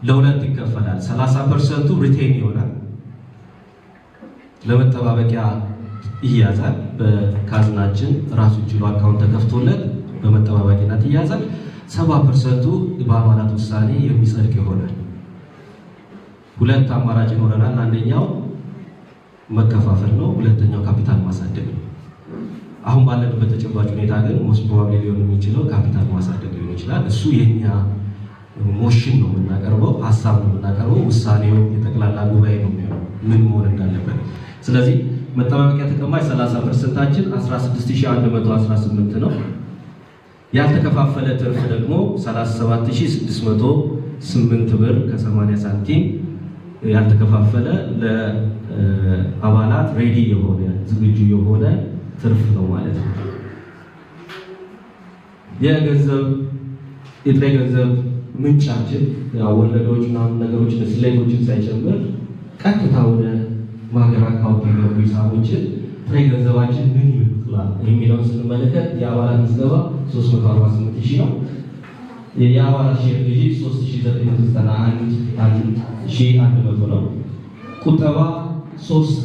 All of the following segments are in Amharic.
ለሁለት ይከፈላል። 30% ኡ retain ይሆናል፣ ለመጠባበቂያ ይያዛል። በካዝናችን ራሱን ችሎ account ተከፍቶለት በመጠባበቂያነት ይያዛል። 70% ኡ በአባላት ውሳኔ የሚጸድቅ ይሆናል። ሁለት አማራጭ ይኖረናል። አንደኛው መከፋፈል ነው። ሁለተኛው ካፒታል ማሳደግ ነው። አሁን ባለንበት ተጨባጭ ሁኔታ ግን most probably ሊሆን የሚችለው ካፒታል ማሳደግ ሊሆን ይችላል። እሱ የኛ motion ነው የምናቀርበው፣ ሀሳብ ነው የምናቀርበው። ውሳኔው የጠቅላላ ጉባኤ ነው የሚሆነው ምን መሆን እንዳለበት። ስለዚህ መጠባበቂያ ተቀማጭ 30% ኣችን 16,118 ነው። ያልተከፋፈለ ትርፍ ደግሞ 37,608 ብር ከ80 ሳንቲም ያልተከፋፈለ፣ ለአባላት ready የሆነ፣ ዝግጁ የሆነ ትርፍ ነው ማለት ነው። የገንዘብ የጥሬ ገንዘብ ምንጫችን ያው ወለዶች ምናምን ነገሮችን ስሌቶችን ሳይጨምር ቀጥታ ወደ ማህደር account የገቡ ሂሳቦችን ጥሬ ገንዘባችን ምን ይመስላል የሚለውን ስንመለከት የአባላት ምዝገባ 348 ሺህ ነው። የአባላት share ግዢ 3991,100 ነው። ቁጠባ ሶስት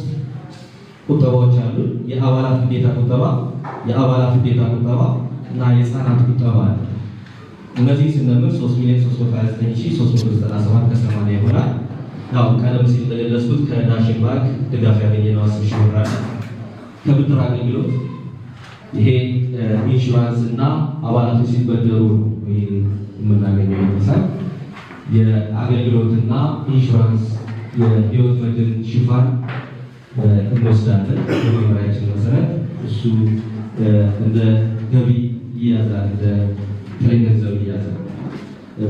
ቁጠባዎች አሉ። የአባላት ግዴታ ቁጠባ፣ የአባላት ግዴታ ቁጠባ እና የህፃናት ቁጠባ አለ። እነዚህ ስንደምር 3 ሚሊዮን 329,397 ከ80 ይሆናል። ያው ቀደም ሲል እንደገለጽኩት ከዳሽን ባንክ ድጋፍ ያገኘነው 10 ሺህ ብር አለ። ከብድር አገልግሎት ይሄ ኢንሹራንስ እና አባላቶች ሲበደሩ ነው የምናገኘው ሂሳብ። የአገልግሎትና ኢንሹራንስ የህይወት መድን ሽፋን እንወስዳለን። በመመሪያችን መሰረት እሱ እንደ ገቢ ይያዛል፣ እንደ ጥሬ ገንዘብ ይያዛል።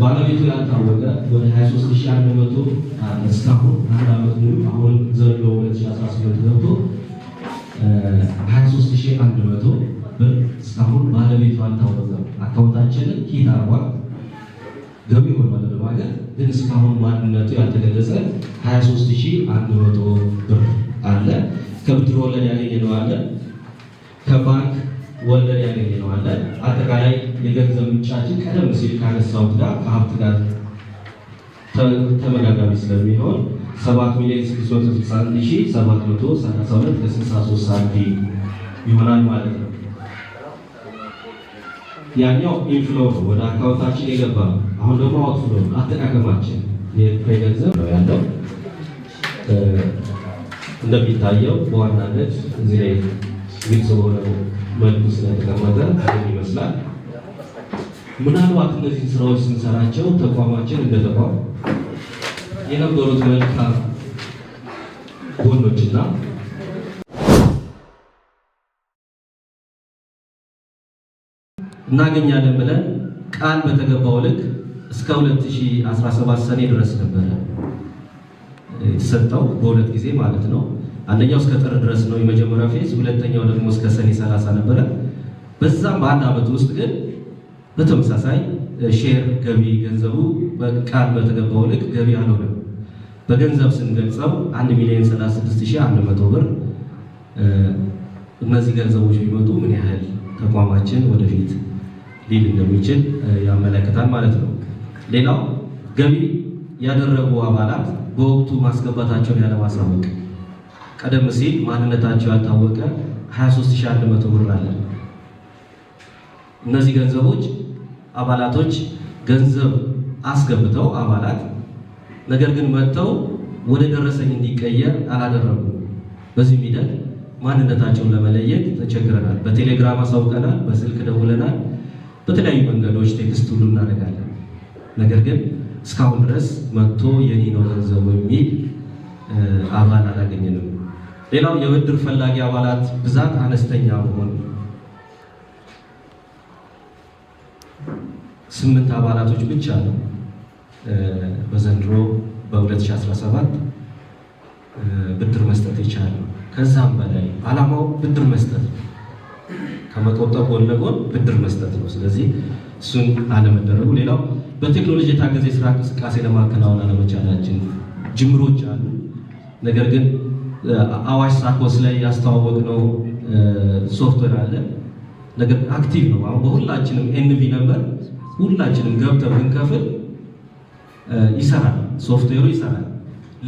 ባለቤቱ ያልታወቀ ወደ 23,100 እስካሁን አንድ ዓመት ሙሉ፣ አሁን ዘሎ 2018 ገብቶ 23,100 ብር እስካሁን ባለቤቱ አልታወቀም። Account ኣችንን hit አርጓል፣ ገቢ ሆኗል ወደ ሀገር፣ ግን እስካሁን ማንነቱ ያልተገለጸ 23,100 ብር አለ። ከብድር ወለድ ያገኘነው አለ። ከባንክ ወለድ ያገኘነው አለ። አጠቃላይ የገንዘብ ምንጫችን ቀደም ሲል ካነሳሁት ጋር ከሀብት ጋር ተመጋጋቢ ስለሚሆን 7 ሚሊዮን 661,732 ከ63 ሳንቲም ይሆናል ማለት ነው። ያኛው inflow ነው፣ ወደ account ኣችን የገባ ነው። አሁን ደግሞ outflow ነው፣ አጠቃቀማችን የጥሬ ገንዘብ ነው ያለው። እንደሚታየው በዋናነት እዚህ ላይ ግልጽ በሆነ መልኩ ስለተቀመጠ ይህን ይመስላል። ምናልባት እነዚህን ስራዎች ስንሰራቸው ተቋማችን እንደ ተቋም የነበሩት መልካም ጎኖችና እናገኛለን ብለን ቃል በተገባው ልክ እስከ 2017 ሰኔ ድረስ ነበረ የተሰጠው፣ በሁለት ጊዜ ማለት ነው። አንደኛው እስከ ጥር ድረስ ነው የመጀመሪያው phase፣ ሁለተኛው ደግሞ እስከ ሰኔ 30 ነበረ። በዛም በአንድ ዓመት ውስጥ ግን በተመሳሳይ share ገቢ ገንዘቡ በቃል በተገባው ልክ ገቢ አልሆነም። በገንዘብ ስንገልጸው 1 ሚሊዮን 36,100 ብር። እነዚህ ገንዘቦች ቢመጡ ምን ያህል ተቋማችን ወደፊት ሊል እንደሚችል ያመለክታል ማለት ነው። ሌላው ገቢ ያደረጉ አባላት በወቅቱ ማስገባታቸውን ያለማሳወቅ፣ ቀደም ሲል ማንነታቸው ያልታወቀ 23,100 ብር አለ። እነዚህ ገንዘቦች አባላቶች ገንዘብ አስገብተው አባላት ነገር ግን መጥተው ወደ ደረሰኝ እንዲቀየር አላደረጉም። በዚህም ሂደት ማንነታቸውን ለመለየት ተቸግረናል። በቴሌግራም አሳውቀናል፣ በስልክ ደውለናል፣ በተለያዩ መንገዶች text ሁሉ እናደርጋለን። ነገር ግን እስካሁን ድረስ መጥቶ የኔ ነው ገንዘቡ የሚል አባል አላገኘንም። ሌላው የብድር ፈላጊ አባላት ብዛት አነስተኛ መሆን፣ ስምንት አባላቶች ብቻ ነው በዘንድሮ በ2017 ብድር መስጠት የቻለው። ከዛም በላይ ዓላማው ብድር መስጠት ነው። ከመቆጠብ ጎን ለጎን ብድር መስጠት ነው። ስለዚህ እሱን አለመደረጉ። ሌላው በቴክኖሎጂ የታገዘ የስራ እንቅስቃሴ ለማከናወን አለመቻላችን፣ ጅምሮች አሉ። ነገር ግን አዋሽ ሳኮስ ላይ ያስተዋወቅነው ሶፍትዌር አለ። ነገር ግን active ነው። አሁን በሁላችንም NV number ሁላችንም ገብተን ብንከፍል ይሰራል፣ ሶፍትዌሩ ይሰራል።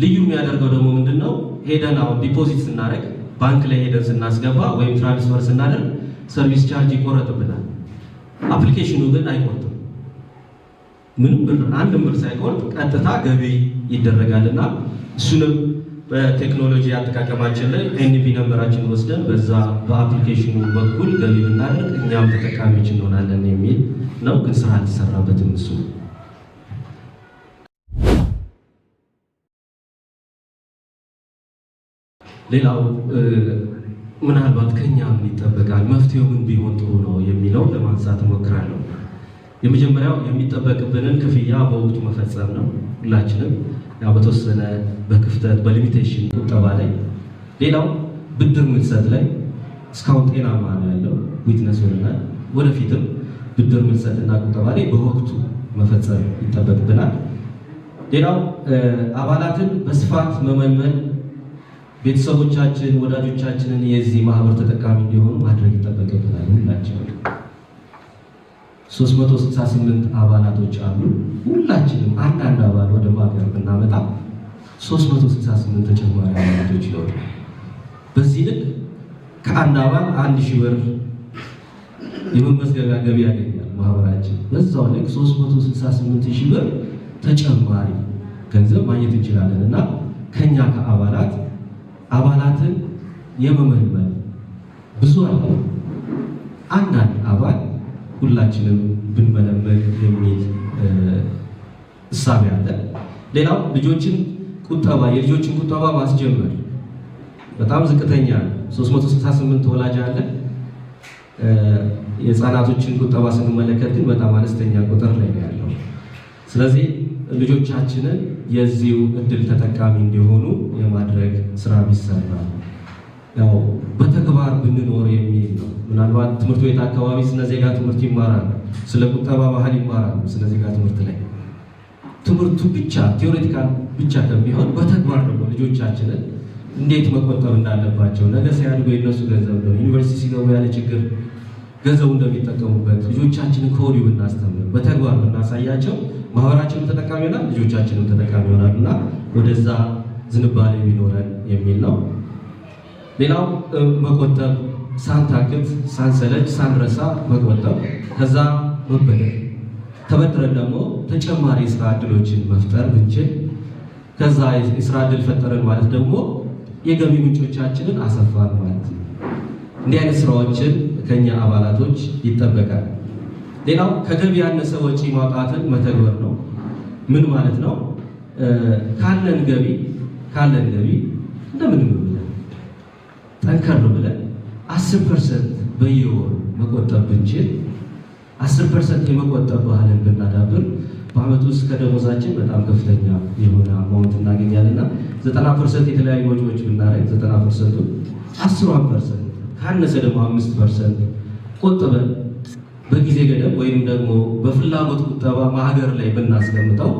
ልዩ የሚያደርገው ደግሞ ምንድን ነው? ሄደን አሁን deposit ስናደርግ፣ ባንክ ላይ ሄደን ስናስገባ ወይም transfer ስናደርግ service charge ይቆረጥብናል። Application ኑ ግን አይቆርጥም። ምንም ብር፣ አንድም ብር ሳይቆርጥ ቀጥታ ገቢ ይደረጋልና እሱንም በቴክኖሎጂ አጠቃቀማችን ላይ NB number ኣችን ወስደን በዛ በ application ኑ በኩል ገቢ ብናደርግ እኛም ተጠቃሚዎች እንሆናለን የሚል ነው። ግን ስራ አልተሰራበትም እሱ። ሌላው ምናልባት ከኛ ምን ይጠበቃል፣ መፍትሄው ምን ቢሆን ጥሩ ነው የሚለው ለማንሳት እሞክራለሁ። የመጀመሪያው የሚጠበቅብንን ክፍያ በወቅቱ መፈጸም ነው። ሁላችንም ያው በተወሰነ በክፍተት በ limitation ቁጠባ ላይ፣ ሌላው ብድር ምልሰት ላይ እስካሁን ጤናማ ነው ያለው፣ witness ሆነናል። ወደፊትም ብድር ምልሰትና ቁጠባ ላይ በወቅቱ መፈጸም ይጠበቅብናል። ሌላው አባላትን በስፋት መመልመል፣ ቤተሰቦቻችን፣ ወዳጆቻችንን የዚህ ማህበር ተጠቃሚ እንዲሆኑ ማድረግ ይጠበቅብናል። ሁላችንም 368 አባላቶች አሉ። ሁላችንም አንዳንድ አባል ወደ ማህበር ብናመጣ 368 ተጨማሪ አባላቶች ይኖራል። በዚህ ልክ ከአንድ አባል 1,000 ብር የመመዝገቢያ ገቢ ያገኛል ማህበራችን። በዛው ልክ 368 ሺህ ብር ተጨማሪ ገንዘብ ማግኘት እንችላለን እና ከኛ ከአባላት አባላትን የመመልመል ብዙ አለ፣ አንዳንድ አባል ሁላችንም ብንመለመል የሚል እሳቤ አለ። ሌላው ልጆችን ቁጠባ የልጆችን ቁጠባ ማስጀመር በጣም ዝቅተኛ ነው። 368 ወላጅ አለ። የህፃናቶችን ቁጠባ ስንመለከት ግን በጣም አነስተኛ ቁጥር ላይ ነው ያለው። ስለዚህ ልጆቻችንን የዚሁ እድል ተጠቃሚ እንዲሆኑ የማድረግ ስራ ቢሰራ፣ ያው በተግባር ብንኖር የሚል ነው። ምናልባት ትምህርት ቤት አካባቢ ስነ ዜጋ ትምህርት ይማራሉ፣ ስለ ቁጠባ ባህል ይማራሉ። ስነ ዜጋ ትምህርት ላይ ትምህርቱ ብቻ theoretical ብቻ ከሚሆን በተግባር ደግሞ ልጆቻችንን እንዴት መቆጠብ እንዳለባቸው፣ ነገ ሲያድጉ የነሱ ገንዘብ ነው፣ ዩኒቨርሲቲ ሲገቡ ያለ ችግር ገንዘቡ እንደሚጠቀሙበት ልጆቻችንን ከወዲሁ ብናስተምር፣ በተግባር ብናሳያቸው ማህበራችንም ተጠቃሚ ይሆናል፣ ልጆቻችንም ተጠቃሚ ይሆናሉ እና ወደዛ ዝንባሌ ቢኖረን የሚል ነው። ሌላው መቆጠብ፣ ሳንታክት፣ ሳንሰለች፣ ሳንረሳ መቆጠብ፣ ከዛ መበደር፣ ተበድረን ደግሞ ተጨማሪ የስራ እድሎችን መፍጠር ብንችል፣ ከዛ የስራ እድል ፈጠረን ማለት ደግሞ የገቢ ምንጮቻችንን አሰፋን ማለት ነው። እንዲህ አይነት ስራዎችን ከኛ አባላቶች ይጠበቃል። ሌላው ከገቢ ያነሰ ወጪ ማውጣትን መተግበር ነው። ምን ማለት ነው? ካለን ገቢ እንደምንም ብለን ጠንከር ብለን 10% በየወሩ መቆጠብ ብንችል፣ 10% የመቆጠብ ባህልን ብናዳብር በአመቱ ውስጥ ከደሞዛችን በጣም ከፍተኛ የሆነ amount እናገኛለን እና 90% የተለያዩ ወጪዎች ብናደርግ 90%ቱ 10ሯን percent ካነሰ ደግሞ 5% ቆጥበን በጊዜ ገደብ ወይም ደግሞ በፍላጎት ቁጠባ ማህደር ላይ ብናስቀምጠው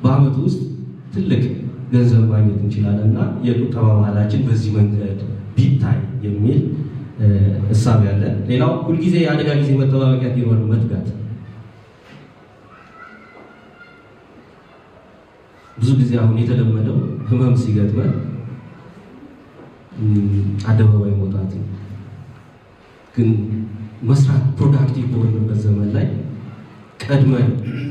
በአመቱ ውስጥ ትልቅ ገንዘብ ማግኘት እንችላለን እና የቁጠባ ባህላችን በዚህ መንገድ ቢታይ የሚል እሳቤ አለ። ሌላው ሁልጊዜ የአደጋ ጊዜ መጠባበቂያ እንዲኖር መትጋት። ብዙ ጊዜ አሁን የተለመደው ህመም ሲገጥመን አደባባይ መውጣት ነው። ግን መስራት productive በሆንበት ዘመን ላይ ቀድመን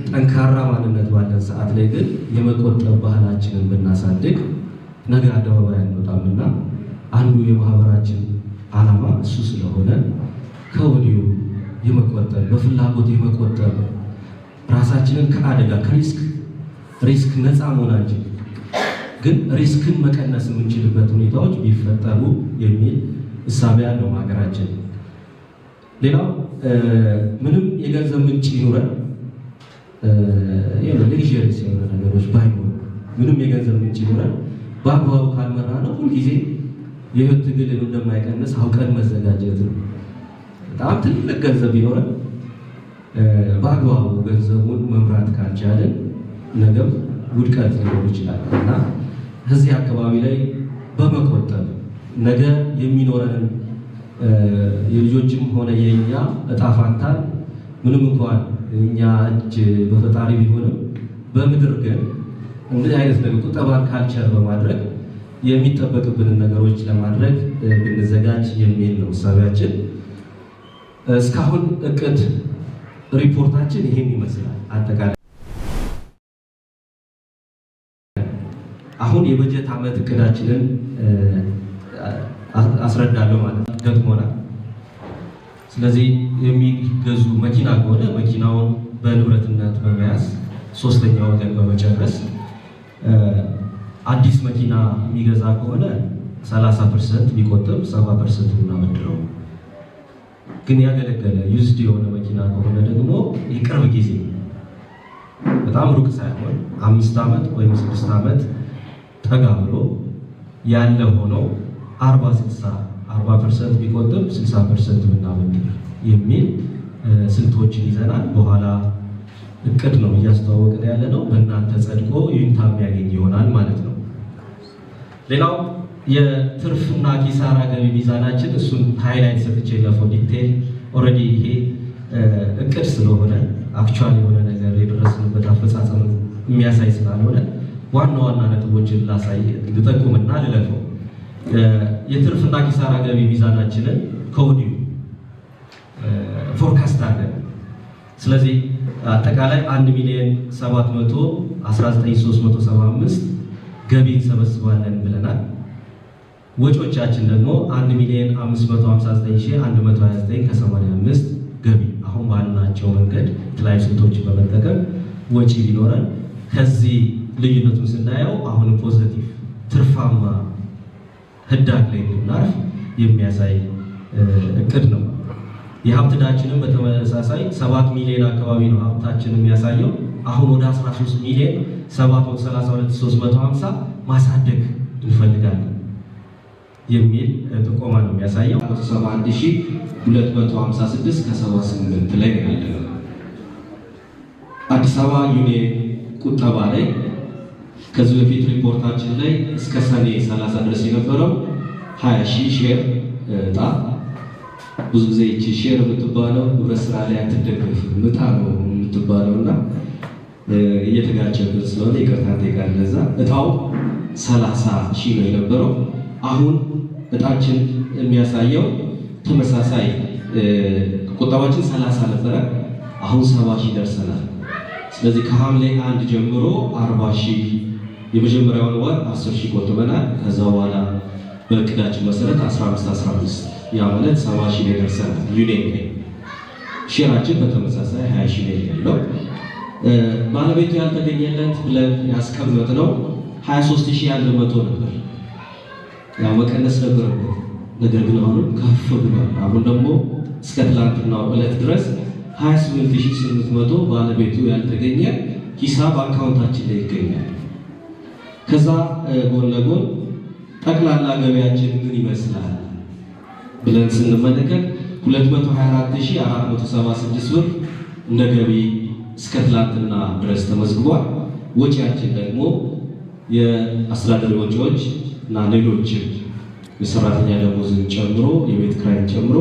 ጠንካራ ማንነት ባለን ሰዓት ላይ ግን የመቆጠብ ባህላችንን ብናሳድግ ነገ አደባባይ አንወጣምና አንዱ የማህበራችን ዓላማ እሱ ስለሆነ ከወዲሁ የመቆጠብ፣ በፍላጎት የመቆጠብ፣ ራሳችንን ከአደጋ ከ risk ነፃ መሆን አንችልም፣ ግን risk ን መቀነስ የምንችልበት ሁኔታዎች ቢፈጠሩ የሚል እሳቤ ያለው ሀገራችን። ሌላው ምንም የገንዘብ ምንጭ ይኑረን፣ luxurious የሆነ ነገሮች ባይኖሩ፣ ምንም የገንዘብ ምንጭ ይኑረን በአግባቡ ካልመራ ነው ሁልጊዜ የህይወት ትግል እንደማይቀንስ አውቀን መዘጋጀት ነው። በጣም ትልቅ ገንዘብ ቢኖረን በአግባቡ ገንዘቡን መምራት ካልቻለን ነገም ውድቀት ሊኖር ይችላል እና እዚህ አካባቢ ላይ በመቆጠብ ነገ የሚኖረንን የልጆችም ሆነ የእኛ እጣ ፋንታን ምንም እንኳን እኛ እጅ በፈጣሪ ቢሆንም በምድር ግን እንደዚህ አይነት ነገር ቁጠባን culture በማድረግ የሚጠበቅብንን ነገሮች ለማድረግ ብንዘጋጅ የሚል ነው እሳቤያችን። እስካሁን እቅድ ሪፖርታችን ይሄን ይመስላል። አጠቃላይ አሁን የበጀት ዓመት እቅዳችንን አስረዳለሁ ማለት ነው። ገጥሞናል። ስለዚህ የሚገዙ መኪና ከሆነ መኪናውን በንብረትነት በመያዝ ሶስተኛ ወገን በመጨረስ፣ አዲስ መኪና የሚገዛ ከሆነ 30% ቢቆጥብ 70% እናበድረው። ግን ያገለገለ used የሆነ መኪና ከሆነ ደግሞ የቅርብ ጊዜ፣ በጣም ሩቅ ሳይሆን 5 ዓመት ወይም 6 ዓመት ጠጋ ብሎ ያለ ሆኖ 40 60፣ 40% ቢቆጥብ 60% ብናበድር የሚል ስልቶችን ይዘናል። በኋላ እቅድ ነው እያስተዋወቅን ያለ ነው። በእናንተ ጸድቆ ይሁንታ የሚያገኝ ይሆናል ማለት ነው። ሌላው የትርፍና ኪሳራ ገቢ ሚዛናችን፣ እሱን highlight ሰጥቼ ለፈው። Detail already ይሄ እቅድ ስለሆነ actual የሆነ ነገር የደረስንበት አፈጻጸም የሚያሳይ ስላልሆነ ዋና ዋና ነጥቦችን ላሳይ፣ ልጠቁምና ልለፈው። የትርፍና ኪሳራ ገቢ ሚዛናችንን ከወዲሁ forecast አድርገን፣ ስለዚህ አጠቃላይ 1 ሚሊዮን 719,375 ገቢ እንሰበስባለን ብለናል። ወጪዎቻችን ደግሞ 1 ሚሊዮን 559,129 ከ85 ገቢ አሁን ባልናቸው መንገድ የተለያዩ ስልቶችን በመጠቀም ወጪ ቢኖረን ከዚህ ልዩነቱን ስናየው አሁንም positive ትርፋማ ህዳግ ላይ እንድናርፍ የሚያሳይ እቅድ ነው። የሀብት ዕዳችንም በተመሳሳይ 7 ሚሊዮን አካባቢ ነው ሀብታችን የሚያሳየው። አሁን ወደ 13 ሚሊዮን 732,350 ማሳደግ እንፈልጋለን የሚል ጥቆማ ነው የሚያሳየው። 71256 ከ78 ላይ ነው ያለነው። አዲስ አበባ ዩኒየን ቁጠባ ላይ ከዚህ በፊት ሪፖርታችን ላይ እስከ ሰኔ 30 ድረስ የነበረው 20 ሺህ share እጣ፣ ብዙ ጊዜ ይቺ share የምትባለው ህብረት ስራ ላይ አትደገፍም፣ እጣ ነው የምትባለው እና እየተጋጨብን ስለሆነ ይቅርታ እንጠይቃለን። ለዛ እጣው 30 ሺህ ነው የነበረው። አሁን እጣችን የሚያሳየው ተመሳሳይ ቁጠባችን 30 ነበረ፣ አሁን 70 ሺህ ደርሰናል። ስለዚህ ከሐምሌ 1 ጀምሮ 40 ሺህ፣ የመጀመሪያውን ወር 10 ሺህ ቆጥበናል። ከዛ በኋላ በእቅዳችን መሰረት 15 15፣ ያ ማለት 70 ሺህ ላይ ደርሰናል። ዩኒየን ላይ share ኣችን በተመሳሳይ 20 ሺህ ላይ ያለው፣ ባለቤቱ ያልተገኘለት ብለን ያስቀመጥነው 23,100 ነበር። ያው መቀነስ ነበረበት። ነገር ግን አሁንም ከፍ ብሏል። አሁን ደግሞ እስከ ትላንትናው ዕለት ድረስ 28,800 ባለቤቱ ያልተገኘ ሂሳብ account ኣችን ላይ ይገኛል። ከዛ ጎን ለጎን ጠቅላላ ገቢያችን ምን ይመስላል ብለን ስንመለከት 224,476 ብር እንደ ገቢ እስከ ትላንትና ድረስ ተመዝግቧል። ወጪያችን ደግሞ የአስተዳደር ወጪዎች እና ሌሎችም የሰራተኛ ደሞዝን ጨምሮ የቤት ክራይን ጨምሮ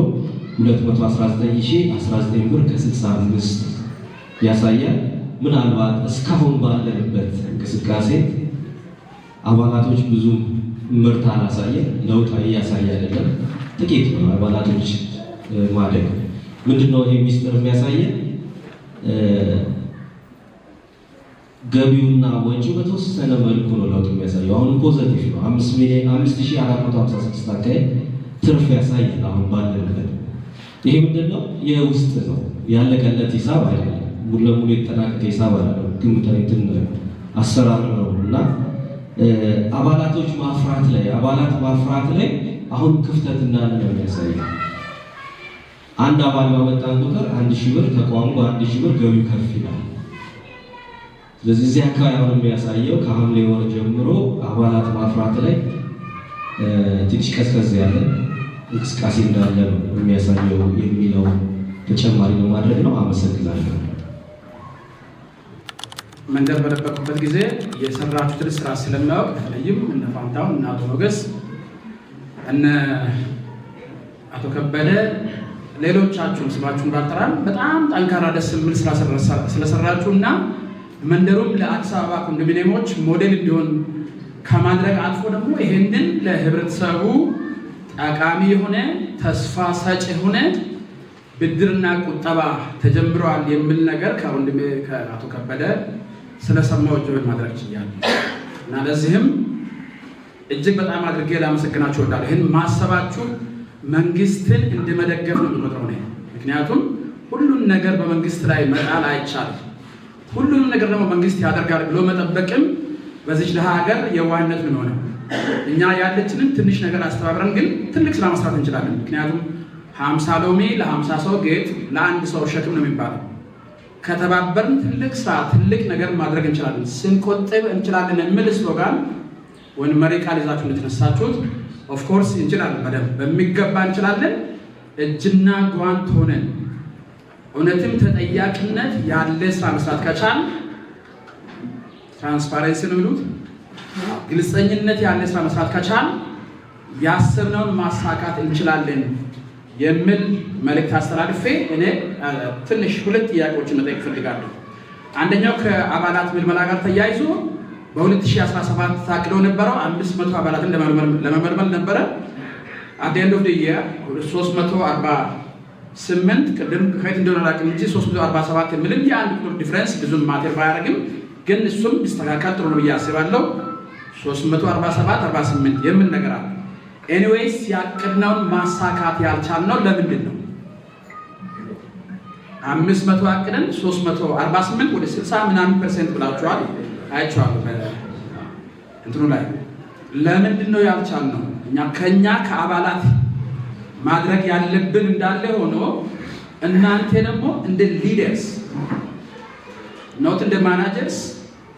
219,019 ብር ከ65 ያሳያል። ምናልባት እስካሁን ባለንበት እንቅስቃሴ አባላቶች ብዙም ምርት አላሳየም፣ ለውጥ እያሳየ አይደለም። ጥቂት ነው አባላቶች ማደግ። ምንድነው ይሄ ሚስጥር የሚያሳየን? ገቢውና ወጪው በተወሰነ መልኩ ነው ለውጥ የሚያሳየው። አሁን positive ነው። 5 ሚሊዮን 5456 አካባቢ ትርፍ ያሳያል አሁን ባለንበት። ይሄ ምንድነው? የውስጥ ነው፣ ያለቀለት ሂሳብ አይደለም። ሙሉ ለሙሉ የተጠናቀቀ ሂሳብ አይደለም። ግምታዊ እንትን አሰራር ነው እና አባላት ማፍራት ላይ አሁን ክፍተት እንዳለ ነው የሚያሳየው። አንድ አባል ባመጣን ቁጥር 1,000 ብር ተቋሙ በ1,000 ብር ገቢው ከፍ ይላል። ስለዚህ እዚህ አካባቢ አሁን የሚያሳየው ከሐምሌ ወር ጀምሮ አባላት ማፍራት ላይ ትንሽ ቀዝቀዝ ያለ እንቅስቃሴ እንዳለ ነው የሚያሳየው የሚለው ተጨማሪ ለማድረግ ነው። አመሰግናለሁ። መንደር በነበርኩበት ጊዜ የሰራችሁትን ስራ ስለማወቅ፣ በተለይም እነ ፋንታሁን፣ እነ አቶ ሞገስ፣ እነ አቶ ከበደ፣ ሌሎቻችሁም ስማችሁን ባልጠራም በጣም ጠንካራ ደስ የሚል ስራ ስለሰራችሁ እና መንደሩም ለአዲስ አበባ ኮንዶሚኒየሞች ሞዴል እንዲሆን ከማድረግ አልፎ ደግሞ ይህንን ለህብረተሰቡ ጠቃሚ የሆነ፣ ተስፋ ሰጭ የሆነ ብድርና ቁጠባ ተጀምረዋል የሚል ነገር ከወንድሜ ከአቶ ከበደ ስለሰማሁ join ማድረግ ችያለሁ እና ለዚህም እጅግ በጣም አድርጌ ላመሰግናችሁ እወዳለሁ። ይህን ማሰባችሁ መንግስትን እንደመደገፍ ነው የምቆጥረው እኔ። ምክንያቱም ሁሉን ነገር በመንግስት ላይ መጣል አይቻልም። ሁሉንም ነገር ደግሞ መንግስት ያደርጋል ብሎ መጠበቅም በዚች ድሃ ሀገር የዋህነት ምን ሆነ። እኛ ያለችንን ትንሽ ነገር አስተባብረን ግን ትልቅ ስራ መስራት እንችላለን። ምክንያቱም 50 ሎሚ ለ50 ሰው ጌጥ፣ ለአንድ ሰው ሸክም ነው የሚባለው። ከተባበርን ትልቅ ስራ፣ ትልቅ ነገር ማድረግ እንችላለን። ስንቆጥብ እንችላለን የሚል slogan ወይም መሪ ቃል ይዛችሁ እንደተነሳችሁት of course እንችላለን፣ በደንብ በሚገባ እንችላለን። እጅና ጓንት ሆነን እውነትም ተጠያቂነት ያለ ስራ መስራት ከቻል፣ transparency ነው የሚሉት፣ ግልፀኝነት ያለ ስራ መስራት ከቻል ያሰብነውን ማሳካት እንችላለን የሚል መልእክት አስተላልፌ እኔ ትንሽ ሁለት ጥያቄዎችን መጠየቅ እፈልጋለሁ። አንደኛው ከአባላት ምልመላ ጋር ተያይዞ በ2017 ታቅዶ ነበረው 500 አባላትን ለመመልመል ነበረ። At end of the year 348፣ ቅድም ከየት እንደሆነ አላውቅም እንጂ 347 የሚልም የአንድ ቁጥር difference ብዙም matter ባያደርግም ግን እሱም ቢስተካከል ጥሩ ነው ብዬ አስባለሁ። 347 48 የሚል ነገር አለ። Anyways ያቀድነውን ማሳካት ያልቻልነው ለምንድን ነው? 500 አቅደን 348፣ ወደ 60 ምናምን percent ብላችኋል፣ አይቼዋለሁ እንትኑ ላይ። ለምንድን ነው ያልቻልነው? እኛ ከኛ ከአባላት ማድረግ ያለብን እንዳለ ሆኖ እናንተ ደግሞ እንደ leaders፣ not እንደ managers፣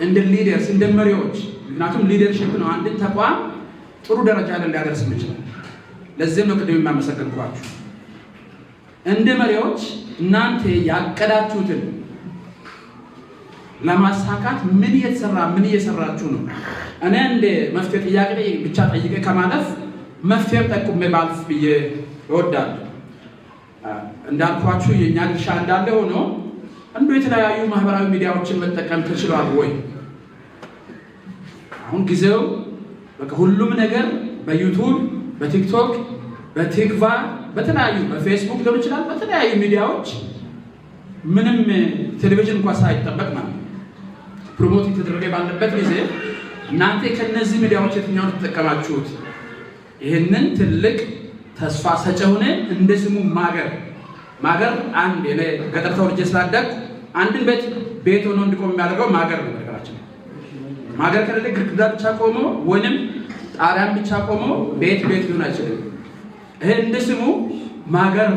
እንደ leaders፣ እንደ መሪዎች፣ ምክንያቱም leadership ነው አንድን ተቋም ጥሩ ደረጃ ላይ ሊያደርስ የሚችላል። ለዚህም ነው ቅድም የማመሰግንኳችሁ። እንደ መሪዎች እናንተ ያቀዳችሁትን ለማሳካት ምን እየተሰራ፣ ምን እየሰራችሁ ነው? እኔ እንደ መፍትሄ ጥያቄ ብቻ ጠይቄ ከማለፍ መፍትሄም ጠቁሜ ባልፍ ብዬ እወዳለሁ። እንዳልኳችሁ የእኛ ድርሻ እንዳለ ሆኖ እንዱ የተለያዩ ማህበራዊ ሚዲያዎችን መጠቀም ተችሏል ወይ? አሁን ጊዜው በቃ ሁሉም ነገር በ YouTube፣ በ TikTok፣ በቲክቫ፣ በተለያዩ በፌስቡክ ሊሆን ይችላል፣ በተለያዩ ሚዲያዎች ምንም ቴሌቪዥን እንኳን ሳይጠበቅ ማለት ነው promote የተደረገ ባለበት ጊዜ እናንተ ከነዚህ ሚዲያዎች የትኛውን ተጠቀማችሁት? ይህንን ትልቅ ተስፋ ሰጪ የሆነ እንደ ስሙ ማገር፣ ማገር አንድ እኔ ገጠር ተወልጄ ስላደግኩ አንድን ቤት ቤት ሆኖ እንዲቆም የሚያደርገው ማገር ነው። በነገራችን ማገር ከሌለ ግድግዳ ብቻ ቆሞ ወይንም ጣሪያን ብቻ ቆሞ ቤት ቤት ሊሆን አይችልም። ይሄ እንደ ስሙ ማገር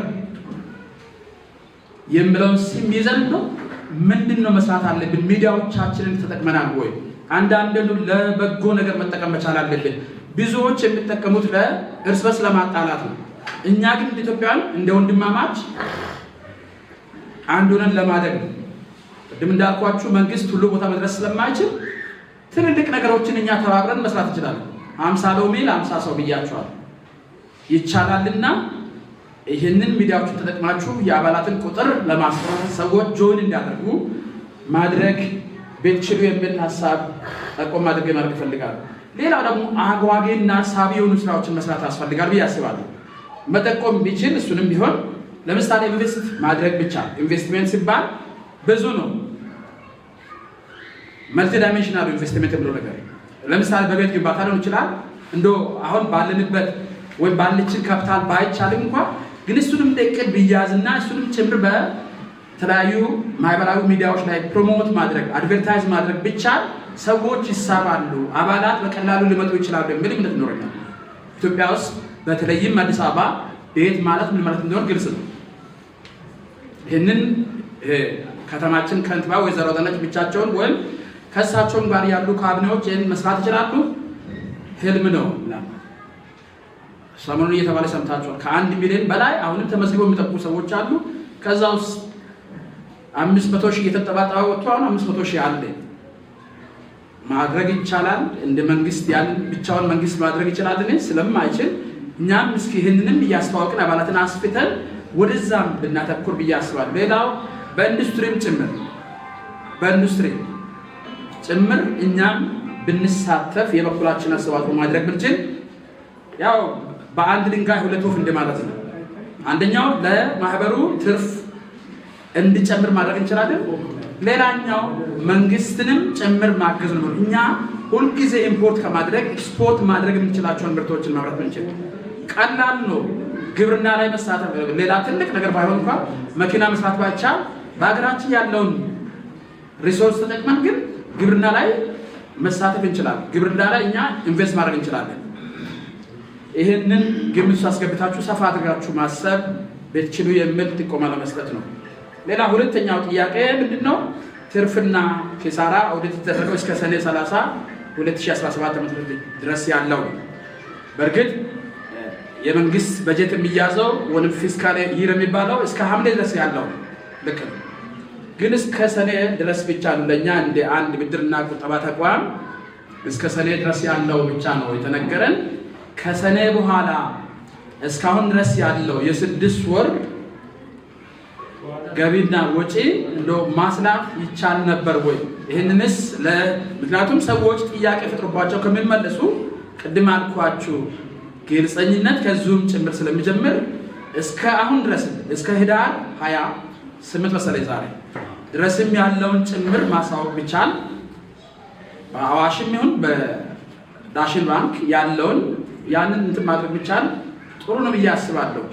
የሚለውን ስም ይዘን ነው ምንድን ነው መስራት አለብን? ሚዲያዎቻችንን ተጠቅመናል ወይ? አንዳንድ ለበጎ ነገር መጠቀም መቻል አለብን። ብዙዎች የሚጠቀሙት ለእርስ በርስ ለማጣላት ነው። እኛ ግን እንደ ኢትዮጵያውያን እንደ ወንድማማች አንድ ሆነን ለማደግ ነው። ቅድም እንዳልኳችሁ መንግስት ሁሉ ቦታ መድረስ ስለማይችል ትልልቅ ነገሮችን እኛ ተባብረን መስራት እንችላለን። 50 ሎሚ ለ50 ሰው ብያቸዋል። ይቻላልና ይህንን ሚዲያዎችን ተጠቅማችሁ የአባላትን ቁጥር ለማስፋት፣ ሰዎች join እንዲያደርጉ ማድረግ ብትችሉ የሚል ሀሳብ ጠቆም አድርጌ ማድረግ እፈልጋለሁ። ሌላው ደግሞ አጓጊና ሳቢ የሆኑ ስራዎችን መስራት ያስፈልጋል ብዬ አስባለሁ። መጠቆም ቢችል እሱንም ቢሆን ለምሳሌ invest ማድረግ ብቻ፣ ኢንቨስትሜንት ሲባል ብዙ ነው። Multi dimensional investment ብሎ ነገር ለምሳሌ በቤት ግንባታ ሊሆን ይችላል። እንዶ አሁን ባለንበት ወይም ባለችን ካፒታል ባይቻልም እንኳ ግን እሱንም እንደ እቅድ ቢያዝና እሱንም ጭምር በተለያዩ ማህበራዊ ሚዲያዎች ላይ promote ማድረግ፣ advertise ማድረግ ቢቻል ሰዎች ይሳባሉ፣ አባላት በቀላሉ ሊመጡ ይችላሉ የሚል እምነት ይኖረኛል። ኢትዮጵያ ውስጥ በተለይም አዲስ አበባ ቤት ማለት ምን ማለት እንደሆነ ግልጽ ነው። ይህንን ከተማችን ከንቲባ ወይዘሮ አዳነች ብቻቸውን ወይም ከእሳቸውም ጋር ያሉ ካቢኔዎች ይህን መስራት ይችላሉ። ህልም ነው። ሰሞኑን እየተባለ ሰምታችኋል። ከ1 ሚሊዮን በላይ አሁንም ተመዝግበው የሚጠብቁ ሰዎች አሉ። ከዛ ውስጥ 500,000 እየተንጠባጠበ ወጥቶ አሁን 500,000 አለ። ማድረግ ይቻላል። እንደ መንግስት ያንን ብቻውን መንግስት ማድረግ ይችላል ስለማይችል እኛም እስኪ ይህንንም እያስተዋወቅን አባላትን አስፍተን ወደዛም ብናተኩር ብዬ አስባለሁ። ሌላው በኢንዱስትሪም ጭምር፣ በኢንዱስትሪ ጭምር እኛም ብንሳተፍ የበኩላችን አስተዋጽኦ ማድረግ ብንችል ያው በአንድ ድንጋይ ሁለት ወፍ እንደማለት ነው። አንደኛው ለማህበሩ ትርፍ እንዲጨምር ማድረግ እንችላለን። ሌላኛው መንግስትንም ጭምር ማገዝ ነው። እኛ ሁልጊዜ import ከማድረግ ኤክስፖርት ማድረግ የምንችላቸውን ምርቶችን ማምረት ብንችል ቀላል ነው። ግብርና ላይ መሳተፍ ሌላ ትልቅ ነገር ባይሆን እንኳን መኪና መስራት ባይቻል በሀገራችን ያለውን resource ተጠቅመን ግን ግብርና ላይ መሳተፍ እንችላለን። ግብርና ላይ እኛ invest ማድረግ እንችላለን። ይህንን ግምት ውስጥ አስገብታችሁ ሰፋ አድርጋችሁ ማሰብ ብትችሉ የሚል ጥቆማ ለመስጠት ነው። ሌላ ሁለተኛው ጥያቄ ምንድን ነው? ትርፍና ኪሳራ ኦዲት የተደረገው እስከ ሰኔ 30 2017 ዓ.ም ድረስ ያለው ነው። በእርግጥ የመንግስት በጀት የሚያዘው ወይም fiscal year የሚባለው እስከ ሐምሌ ድረስ ያለው ነው። ልክ ነው። ግን እስከ ሰኔ ድረስ ብቻ ነው ለእኛ እንደ አንድ ብድርና ቁጠባ ተቋም እስከ ሰኔ ድረስ ያለው ብቻ ነው የተነገረን። ከሰኔ በኋላ እስካሁን ድረስ ያለው የ6 ወር ገቢና ወጪ እንደው ማስላት ይቻል ነበር ወይ? ይህንንስ ምክንያቱም ሰዎች ጥያቄ ፈጥሮባቸው ከሚመለሱ ቅድም አልኳችሁ ግልፀኝነት ከዚሁም ጭምር ስለሚጀምር እስከ አሁን ድረስ እስከ ህዳር 28 መሰለኝ ዛሬ ድረስም ያለውን ጭምር ማሳወቅ ቢቻል በአዋሽም ይሁን በዳሽን ባንክ ያለውን ያንን እንትን ማድረግ ቢቻል ጥሩ ነው ብዬ አስባለሁ።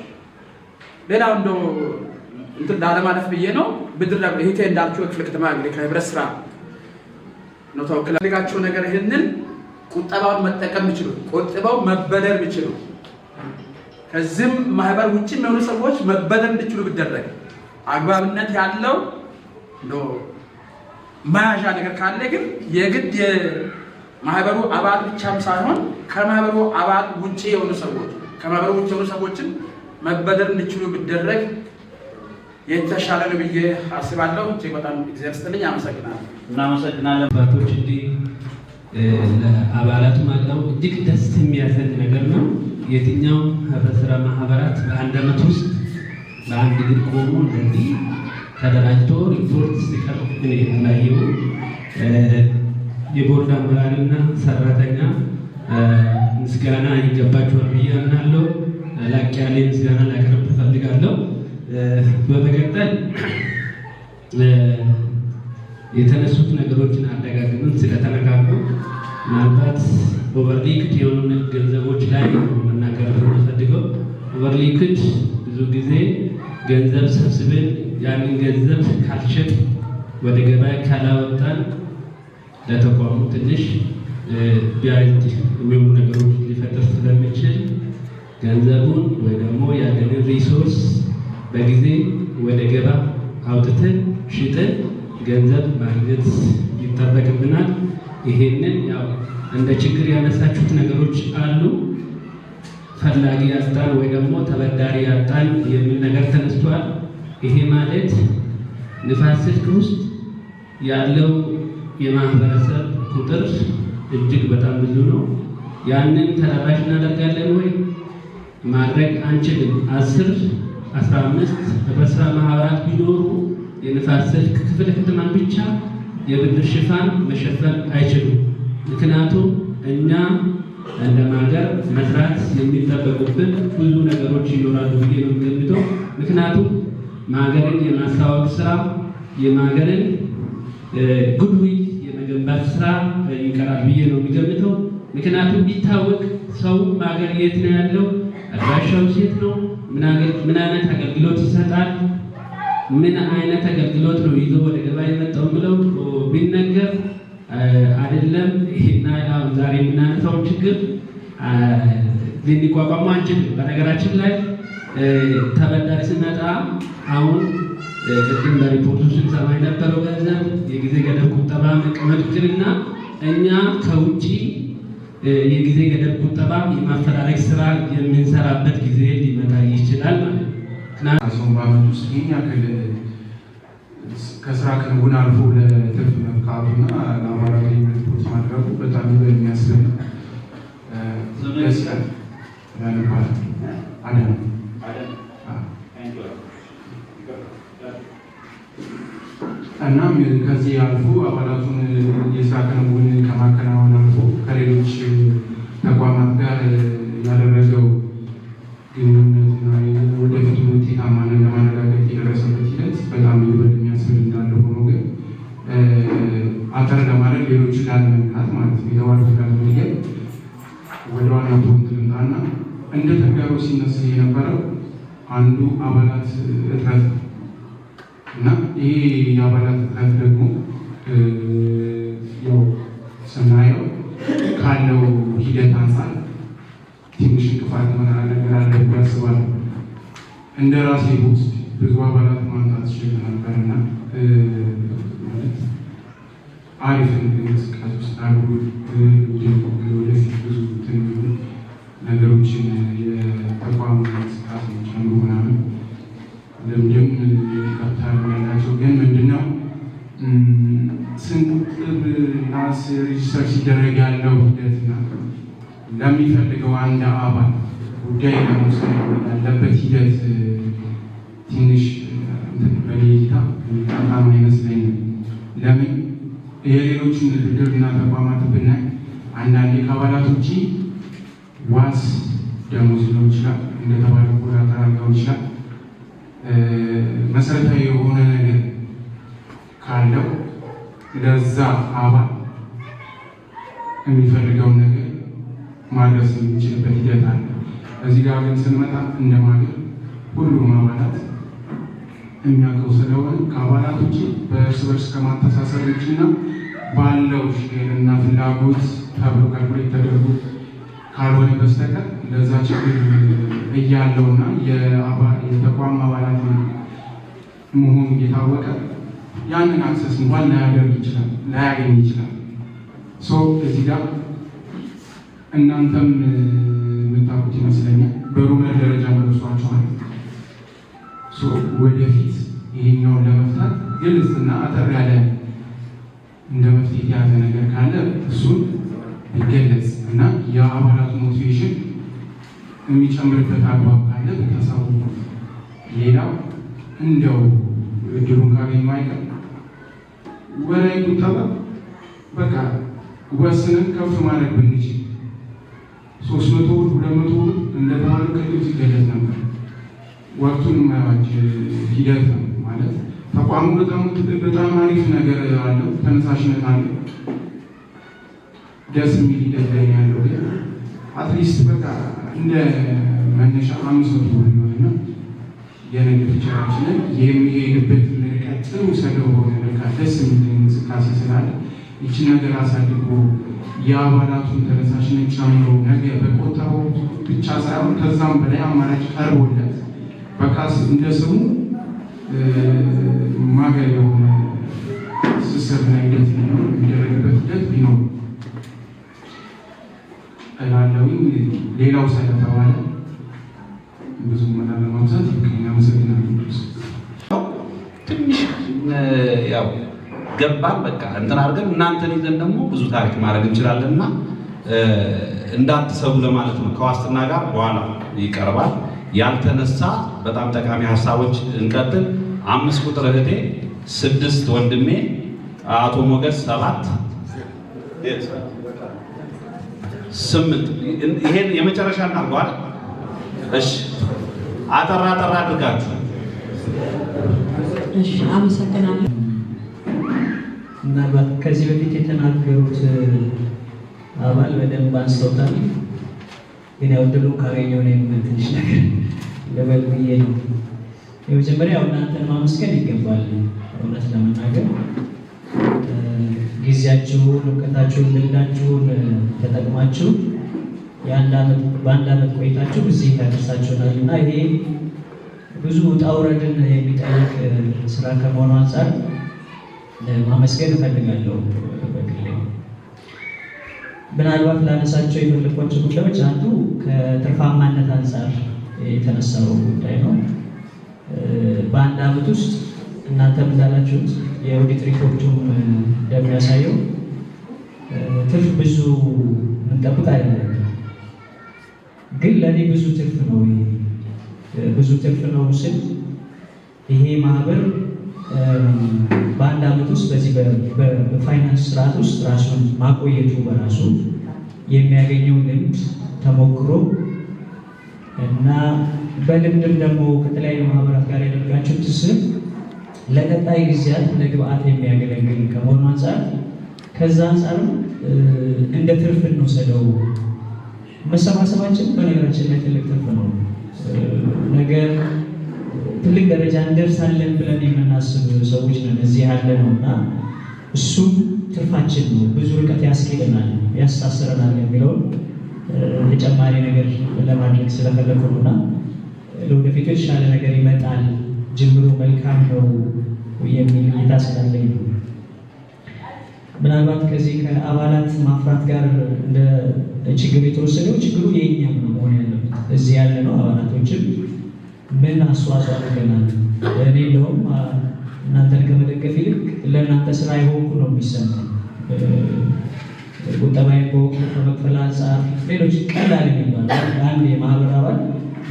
ሌላው እንደው እንትን ላለማለፍ ብዬ ነው። ብድር እህቴ እንዳልችው ክፍለ ከተማ እንግዲህ ከህብረት ስራ ነው ተወክላ ፈልጋቸው ነገር ይህንን ቁጠባውን መጠቀም ቢችሉ፣ ቆጥበው መበደር ቢችሉ፣ ከዚህም ማህበር ውጭ የሚሆኑ ሰዎች መበደር እንዲችሉ ቢደረግ አግባብነት ያለው እንደው መያዣ ነገር ካለ ግን የግድ የማህበሩ አባል ብቻም ሳይሆን ከማህበሩ አባል ውጭ የሆኑ ሰዎች ከማህበሩ ውጭ የሆኑ ሰዎችን መበደር እንዲችሉ ቢደረግ የተሻለ ነው ብዬ አስባለሁ። እጅግ በጣም እግዚአብሔር ይስጥልኝ። አመሰግናለሁ። እናመሰግናለን። አባቶች እንዲህ ለአባላቱ ማቅረቡ እጅግ ደስ የሚያሰኝ ነገር ነው። የትኛውም ህብረት ስራ ማህበራት በአንድ ዓመት ውስጥ በአንድ እግር ቆሞ እንደዚህ ተደራጅቶ ሪፖርት ሲቀርብ እኔ አላየሁም። የቦርድ አመራርና ሰራተኛ ምስጋና ይገባቸዋል ብዬ አምናለሁ። ላቅ ያለ ምስጋና ላቀርብ እፈልጋለሁ። በመቀጠል የተነሱት ነገሮችን አደጋግመን ስለተነካኩ ምናልባት over liquid የሆኑ ገንዘቦች ላይ ነው መናገር የምፈልገው። Over liquid ብዙ ጊዜ ገንዘብ ሰብስበን ያንን ገንዘብ ካልሸጥ ወደ ገበያ ካላወጣን ለተቋሙ ትንሽ biased የሚሆኑ ነገሮች ሊፈጥር ስለሚችል ገንዘቡን ወይ ደግሞ ያለንን resource በጊዜ ወደ ገበያ አውጥተን ሽጠን ገንዘብ ማግኘት ይጠበቅብናል። ይሄንን ያው እንደ ችግር ያነሳችሁት ነገሮች አሉ። ፈላጊ ያጣን ወይ ደግሞ ተበዳሪ ያጣን የሚል ነገር ተነስቷል። ይሄ ማለት ንፋስ ስልክ ውስጥ ያለው የማህበረሰብ ቁጥር እጅግ በጣም ብዙ ነው። ያንን ተደራሽ እናደርጋለን ወይ? ማድረግ አንችልም። 10 15 ህብረት ስራ ማህበራት ቢኖሩ የንፋስ ስልክ ክፍለ ከተማን ብቻ የብድር ሽፋን መሸፈን አይችሉም። ምክንያቱም እኛ እንደ ማገር መስራት የሚጠበቁብን ብዙ ነገሮች ይኖራሉ ብዬ ነው የምገምተው። ምክንያቱም ማገርን የማስተዋወቅ ስራ፣ የማገርን goodwill የመገንባት ስራ ይቀራል ብዬ ነው የሚገምተው። ምክንያቱም ቢታወቅ ሰው ማገር የት ነው ያለው፣ አድራሻው የት ነው፣ ምን አይነት አገልግሎት ይሰጣል፣ ምን አይነት አገልግሎት ነው ይዞ ወደ ገበያ የመጣው ብለው ቢነገር አይደለም ይሄና ዛሬ የምናነሳው ችግር ልንቋቋሙ አንችልም። በነገራችን ላይ ተበዳሪ ስመጣ አሁን ቅድም በሪፖርቱ ስንሰማ የነበረው ገንዘብ የጊዜ ገደብ ቁጠባ መቀመጥ ይቅርና እኛ ከውጭ የጊዜ ገደብ ቁጠባ የማፈላለግ ስራ የምንሰራበት ጊዜ ሊመጣ ይችላል ማለት ነው። ሰው በአመት ውስጥ ይህን ያክል ከስራ ክንውን አልፎ ለትርፍ መብቃቱና ለአባላቱ ሪፖርት ማድረጉ በጣም ይበል የሚያስብል ደስ ይላል። ይባላል አዳም። እናም ከዛ ከዚህ አልፎ አባላቱን የስራ ክንውን ከማከናወን አልፎ ከሌሎች ተቋማት ጋር ያደረገው ግንኙነትና ወደፊት ውጤታማነት ለማረጋገጥ የደረሰበት ሂደት በጣም ይበል የሚያስብል እንዳለ ሆኖ ግን አጠር ለማድረግ ሌሎችን ላለመንካት ማለት ነው፣ የተባሉት ላለመድገም ወደ ዋናው point ልምጣና እንደ ተግዳሮት ሲነሳ የነበረው አንዱ አባላት እጥረት ነው። እና ይሄ የአባላት እጥረት ደግሞ ያው ስናየው ካለው ሂደት አንጻር ትንሽ እንቅፋት የሆነ ነገር አለ ብዬ አስባለሁ። እንደ ራሴ ውስጥ ብዙ አባላት ማምጣት ይችል ነበር እና ማለት አሪፍ እንቅስቃሴ ውስጥ አሉ፣ ወደፊት ብዙ ነገሮችን የተቋሙ እንቅስቃሴ ጨምሮ ምናምን ልምድም ካፒታል ያላቸው፣ ግን ምንድነው ስንቁጥብ እና register ሲደረግ ያለው ሂደትና ለሚፈልገው አንድ አባል ጉዳይ ለመውሰድ ያለበት ሂደት ትንሽ በእኔ እይታ በጣም አይመስለኝም። ለምን የሌሎችን ብድርና ተቋማት ብናይ አንዳንዴ ከአባላት ውጭ ዋስ ደሞዝ ሊሆን ይችላል፣ እንደተባለው collateral ሊሆን ይችላል። መሰረታዊ የሆነ ነገር ካለው ለዛ አባል የሚፈልገውን ነገር ማድረስ የሚችልበት ሂደት አለ። እዚህ ጋር ግን ስንመጣ እንደ ማገር ሁሉም አባላት የሚያውቀው ስለሆነ ከአባላት ውጭ በእርስ በርስ ከማተሳሰር ውጭና ባለው share እና ፍላጎት ተብሎ calculate ተደርጎ ካልሆነ በስተቀር ለዛ ችግር እያለውና የተቋም አባላት መሆኑ እየታወቀ ያንን access እንኳን ላያደርግ ይችላል፣ ላያገኝ ይችላል። So እዚህ ጋር እናንተም የምታውቁት ይመስለኛል፣ በ rumor ደረጃ ደርሷችኋል። So ወደፊት ይሄኛውን ለመፍታት ግልጽና አጠር ያለ እንደ መፍትሄ የተያዘ ነገር ካለ እሱን ቢገለጽ እና የአባላቱ motivation የሚጨምርበት አግባብ ካለ ብታሳውቁ። ሌላው እንደው እድሉን ካገኙ አይቀር ወራዊ ቁጠባ በቃ ወስነን ከፍ ማድረግ ብንችል፣ 300 ብር፣ 200 ብር እንደተባለው ቅድም ሲገለጽ ነበር። ወቅቱን የማይዋጅ ሂደት ነው ማለት ተቋሙ በጣም በጣም አሪፍ ነገር አለው፣ ተነሳሽነት አለው፣ ደስ የሚል ሂደት ላይ ነው ያለው። ግን at least በቃ እንደ መነሻ 500 ብር ቢሆንና የነገ future ኣችንን የሚሄድበትን ርቀት ጥሩ ስለሆነ በቃ ደስ የሚል እንቅስቃሴ ስላለ ይችን ነገር አሳድጎ የአባላቱን ተነሳሽነት ጨምሮ ነገ በቆጠበው ብቻ ሳይሆን ከዛም በላይ አማራጭ ቀርቦለት በቃ እንደ ስሙ ማገር የሆነ ትስስርና ሂደት ሊኖር የሚደረግበት ሂደት ቢኖር እላለሁኝ። ሌላው ስለተባለ ብዙ መላ ለማብዛት ይበቃኛል። አመሰግናለሁ። ትንሽ ያው ገባን፣ በቃ እንትን አድርገን እናንተን ይዘን ደግሞ ብዙ ታሪክ ማድረግ እንችላለን እና እንዳትሰቡ ለማለት ነው። ከዋስትና ጋር በኋላ ይቀርባል። ያልተነሳ በጣም ጠቃሚ ሀሳቦች እንቀጥል። 5 ቁጥር እህቴ፣ 6 ወንድሜ አቶ ሞገስ፣ 7፣ 8። ይሄን የመጨረሻ እናድርገዋል። እሺ፣ አጠራ አጠራ አድርጋችሁ። እሺ፣ አመሰግናለሁ። ምናልባት ከዚህ በፊት የተናገሩት አባል በደንብ አንስተውታል። ግን ያው እድሉን ካገኘሁ እኔም ትንሽ ነገር ልበል ብዬ ነው። የመጀመሪያው እናንተን ማመስገን ይገባል። እውነት ለመናገር ጊዜያችሁን፣ እውቀታችሁን፣ ልምዳችሁን ተጠቅማችሁ በአንድ ዓመት ቆይታችሁ እዚህ ታደርሳችሁናል እና ይሄ ብዙ ውጣ ውረድን የሚጠይቅ ስራ ከመሆኑ አንጻር ማመስገን እፈልጋለሁ በግሌ። ምናልባት ላነሳቸው የፈለኳቸው ጉዳዮች አንዱ ከትርፋማነት አንጻር የተነሳው ጉዳይ ነው። በአንድ ዓመት ውስጥ እናንተም እንዳላችሁት የኦዲት ሪፖርቱም እንደሚያሳየው ትርፍ ብዙ የምንጠብቅ አይደለም። ግን ለእኔ ብዙ ትርፍ ነው። ይሄ ብዙ ትርፍ ነው ስል ይሄ ማህበር በአንድ ዓመት ውስጥ በዚህ በፋይናንስ ስርዓት ውስጥ ራሱን ማቆየቱ በራሱ የሚያገኘው ልምድ፣ ተሞክሮ እና በልምድም ደግሞ ከተለያዩ ማህበራት ጋር ያደርጋቸው ትስስር ለቀጣይ ጊዜያት ለግብአት የሚያገለግል ከመሆኑ አንጻር፣ ከዛ አንጻርም እንደ ትርፍ እንውሰደው። መሰባሰባችን በነገራችን ላይ ትልቅ ትርፍ ነው። ነገ ትልቅ ደረጃ እንደርሳለን ብለን የምናስብ ሰዎች ነን እዚህ ያለ ነው እና እሱም ትርፋችን ነው። ብዙ ርቀት ያስኬደናል፣ ያሳስረናል የሚለውን ተጨማሪ ነገር ለማድረግ ስለፈለኩ ነው እና ለወደፊቱ የተሻለ ነገር ይመጣል፣ ጅምሩ መልካም ነው የሚል እይታ ስላለኝ ነው። ምናልባት ከዚህ ከአባላት ማፍራት ጋር እንደ ችግር የተወሰደው ችግሩ የእኛም ነው መሆን ያለበት። እዚህ ያለ ነው አባላቶችም ምን አስተዋጽኦ አድርገናል? እኔ እንደውም እናንተን ከመደገፍ ይልቅ ለእናንተ ስራ የሆንኩ ነው የሚሰማኝ። ቁጠባዬን በወቅቱ ከመክፈል አንጻር፣ ሌሎች ቀላል የሚባሉ አንድ የማህበር አባል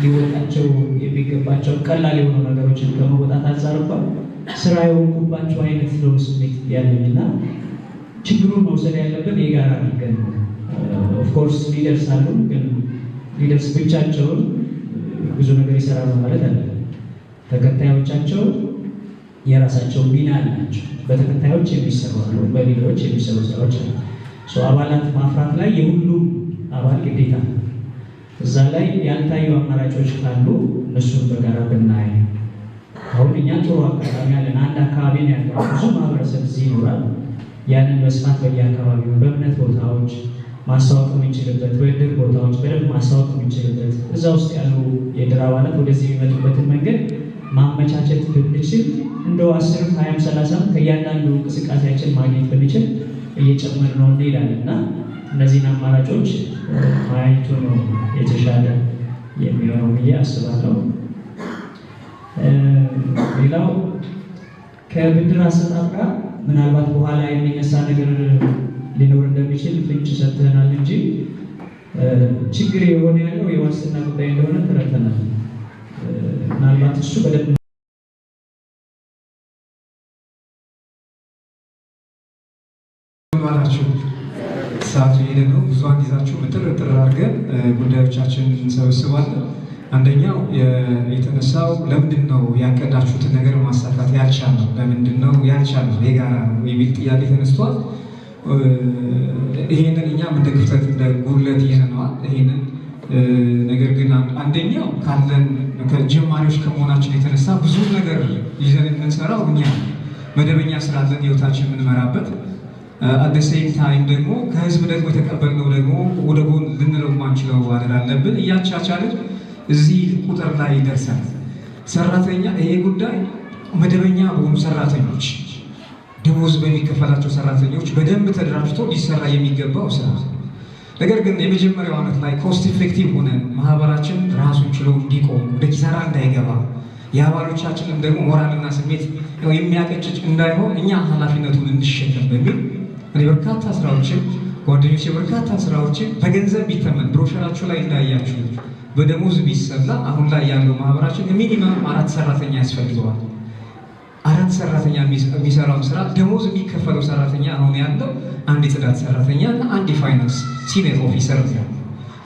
ሊወጣቸው የሚገባቸው ቀላል የሆኑ ነገሮችን ከመወጣት አንጻር እንኳን ስራ የሆንኩባቸው አይነት ነው ስሜት ያለኝ እና ችግሩን መውሰድ ያለብን የጋራ አድርገን ነው። Of course leaders አሉ፣ ግን leaders ብቻቸውን ብዙ ነገር ይሰራሉ ማለት አይደለም። ተከታዮቻቸው የራሳቸው ሚና አላቸው። በተከታዮች የሚሰሩ አሉ፣ በ leader ኦች የሚሰሩ ስራዎች አሉ። አባላት ማፍራት ላይ የሁሉም አባል ግዴታ ነው። እዛ ላይ ያልታዩ አማራጮች ካሉ እነሱን በጋራ ብናይ። አሁን እኛ ጥሩ አጋጣሚ አለን። አንድ አካባቢ ነው ያለው፣ ብዙ ማህበረሰብ እዚህ ይኖራል። ያንን በስፋት በየአካባቢው በእምነት ቦታዎች ማስታወቅ የምንችልበት፣ በእድር ቦታዎች በደንብ ማስታወቅ የምንችልበት፣ እዛ ውስጥ ያሉ የእድር አባላት ወደዚህ የሚመጡበትን መንገድ ማመቻቸት ብንችል፣ እንደው 10ም 20ም 30ም ከእያንዳንዱ እንቅስቃሴያችን ማግኘት ብንችል እየጨመር ነው እንሄዳለን እና እነዚህን አማራጮች ማየቱ ነው የተሻለ የሚሆነው ብዬ አስባለሁ። ሌላው ከብድር አሰጣጥ ጋር ምናልባት በኋላ የሚነሳ ነገር ሊኖር እንደሚችል ፍንጭ ሰጥተናል እንጂ ችግር የሆነ ያለው የዋስትና ጉዳይ እንደሆነ ተረድተናል። ምናልባት እሱ በደንብ ባላችሁ ሰዓቱ የሄደ ነው። ብዙ ይዛችሁ ምጥር ጥር አድርገን ጉዳዮቻችንን እንሰበስባለን። አንደኛው የተነሳው ለምንድን ነው ያቀዳችሁትን ነገር ማሳካት ያልቻልነው? ለምንድን ነው ያልቻልነው? የጋራ ነው የሚል ጥያቄ ተነስቷል። ይሄንን እኛም እንደ ክፍተት እንደ ጉድለት ይዘነዋል። ይሄንን ነገር ግን አንደኛው ካለን ከጀማሪዎች ከመሆናችን የተነሳ ብዙ ነገር ይዘን የምንሰራው እኛ መደበኛ ስራ አለን ህይወታችን የምንመራበት፣ at same time ደግሞ ከህዝብ ደግሞ የተቀበልነው ደግሞ ወደ ጎን ልንለው የማንችለው አደራ አለብን። እያቻቻልን እዚህ ቁጥር ላይ ይደርሳል። ሰራተኛ ይሄ ጉዳይ መደበኛ በሆኑ ሰራተኞች፣ ደሞዝ በሚከፈላቸው ሰራተኞች በደንብ ተደራጅቶ ሊሰራ የሚገባው ስራ፣ ነገር ግን የመጀመሪያው ዓመት ላይ cost effective ሆነን ማህበራችን ራሱን ችሎ እንዲቆም፣ ወደ ኪሳራ እንዳይገባ፣ የአባሎቻችንም ደግሞ ሞራልና ስሜት የሚያቀጭጭ እንዳይሆን እኛ ኃላፊነቱን እንሸከም በሚል እኔ በርካታ ስራዎችን፣ ጓደኞቼ በርካታ ስራዎችን በገንዘብ ቢተመን፣ ብሮሸራችሁ ላይ እንዳያችሁት በደሞዝ ቢሰላ አሁን ላይ ያለው ማህበራችን minimum አራት ሰራተኛ ያስፈልገዋል። አራት ሰራተኛ የሚሰራውን ስራ ደሞዝ የሚከፈለው ሰራተኛ አሁን ያለው አንድ የጽዳት ሰራተኛ እና አንድ የፋይናንስ senior officer ነው።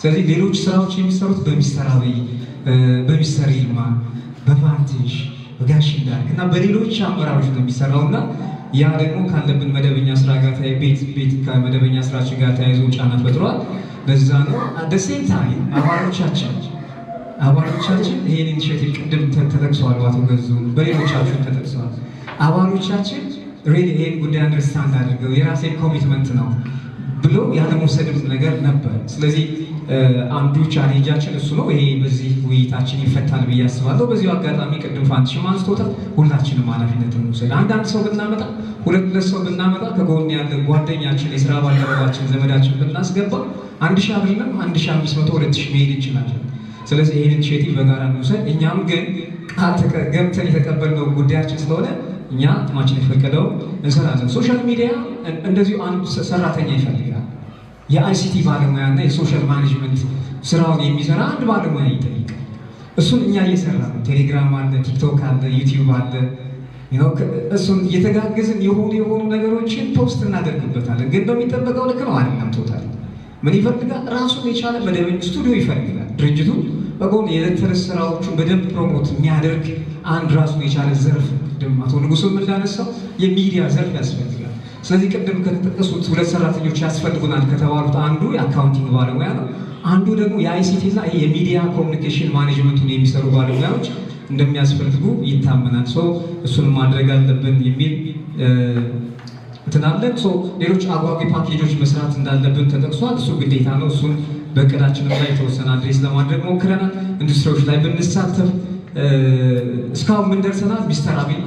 ስለዚህ ሌሎች ስራዎች የሚሰሩት በሚስተር አብይ፣ በሚስተር ይልማ፣ በፋንቲሽ፣ በጋሽ እንዳልክ እና በሌሎች አመራሮች ነው የሚሰራው እና ያ ደግሞ ካለብን መደበኛ ስራ ጋር ቤት ቤት ከመደበኛ ስራችን ጋር ተያይዞ ጫና ፈጥሯል። ለዛ ነው። At same time አባሎቻችን ይሄን initiative ቅድም ተጠቅሰዋል፣ አቶ ገዙ በሌሎቻችሁ ተጠቅሰዋል። አባሎቻችን really ይሄን ጉዳይ understand አድርገው የራሴ commitment ነው ብሎ ያለመውሰድም ነገር ነበር። ስለዚህ አንዱ challenge ኣችን እሱ ነው። ይሄ በዚህ ውይይታችን ይፈታል ብዬ አስባለሁ። በዚሁ አጋጣሚ ቅድም ፋንትሽም አንስቶታል። ሁላችንም ኃላፊነት እንውሰድ። አንዳንድ ሰው ብናመጣ፣ ሁለት ሁለት ሰው ብናመጣ፣ ከጎን ያለ ጓደኛችን፣ የስራ ባልደረባችን፣ ዘመዳችን ብናስገባ 1000 አይደለም 1500፣ 2000 መሄድ እንችላለን። ስለዚህ ይህን initiative በጋራ እንውሰድ። እኛም ግን ቃል ገብተን የተቀበልነው ጉዳያችን ስለሆነ እኛ አቅማችን የፈቀደው እንሰራለን። Social media እንደዚሁ አንድ ሰራተኛ ይፈልጋል። የ ICT ባለሙያ እና የ social management ስራውን የሚሰራ አንድ ባለሙያ ይጠይቃል። እሱን እኛ እየሰራ ነው። ቴሌግራም አለ፣ ቲክቶክ አለ፣ ዩቲዩብ አለ። እሱን እየተጋገዝን የሆኑ የሆኑ ነገሮችን post እናደርግበታለን። ግን በሚጠበቀው ልክ ነው አይደለም። Total ምን ይፈልጋል? ራሱን የቻለ መደበኛ ስቱዲዮ ይፈልጋል። ድርጅቱ በጎን የዕለት ተዕለት ስራዎቹን በደንብ promote የሚያደርግ አንድ ራሱን የቻለ ዘርፍ፣ ቅድም አቶ ንጉሱም እንዳነሳው የሚዲያ ዘርፍ ያስፈልጋል። ስለዚህ ቅድም ከተጠቀሱት ሁለት ሰራተኞች ያስፈልጉናል ከተባሉት አንዱ የ accounting ባለሙያ ነው። አንዱ ደግሞ የ ICT እና የሚዲያ communication management ኡን የሚሰሩ ባለሙያዎች እንደሚያስፈልጉ ይታመናል። So እሱን ማድረግ አለብን የሚል እንትን አለን። So ሌሎች አጓጊ ፓኬጆች መስራት እንዳለብን ተጠቅሷል። እሱ ግዴታ ነው። እሱን በእቅዳችንም ላይ የተወሰነ address ለማድረግ ሞክረናል። ኢንዱስትሪዎች ላይ ብንሳተፍ እስካሁን ምን ደርሰናል? ሚስተር አብይ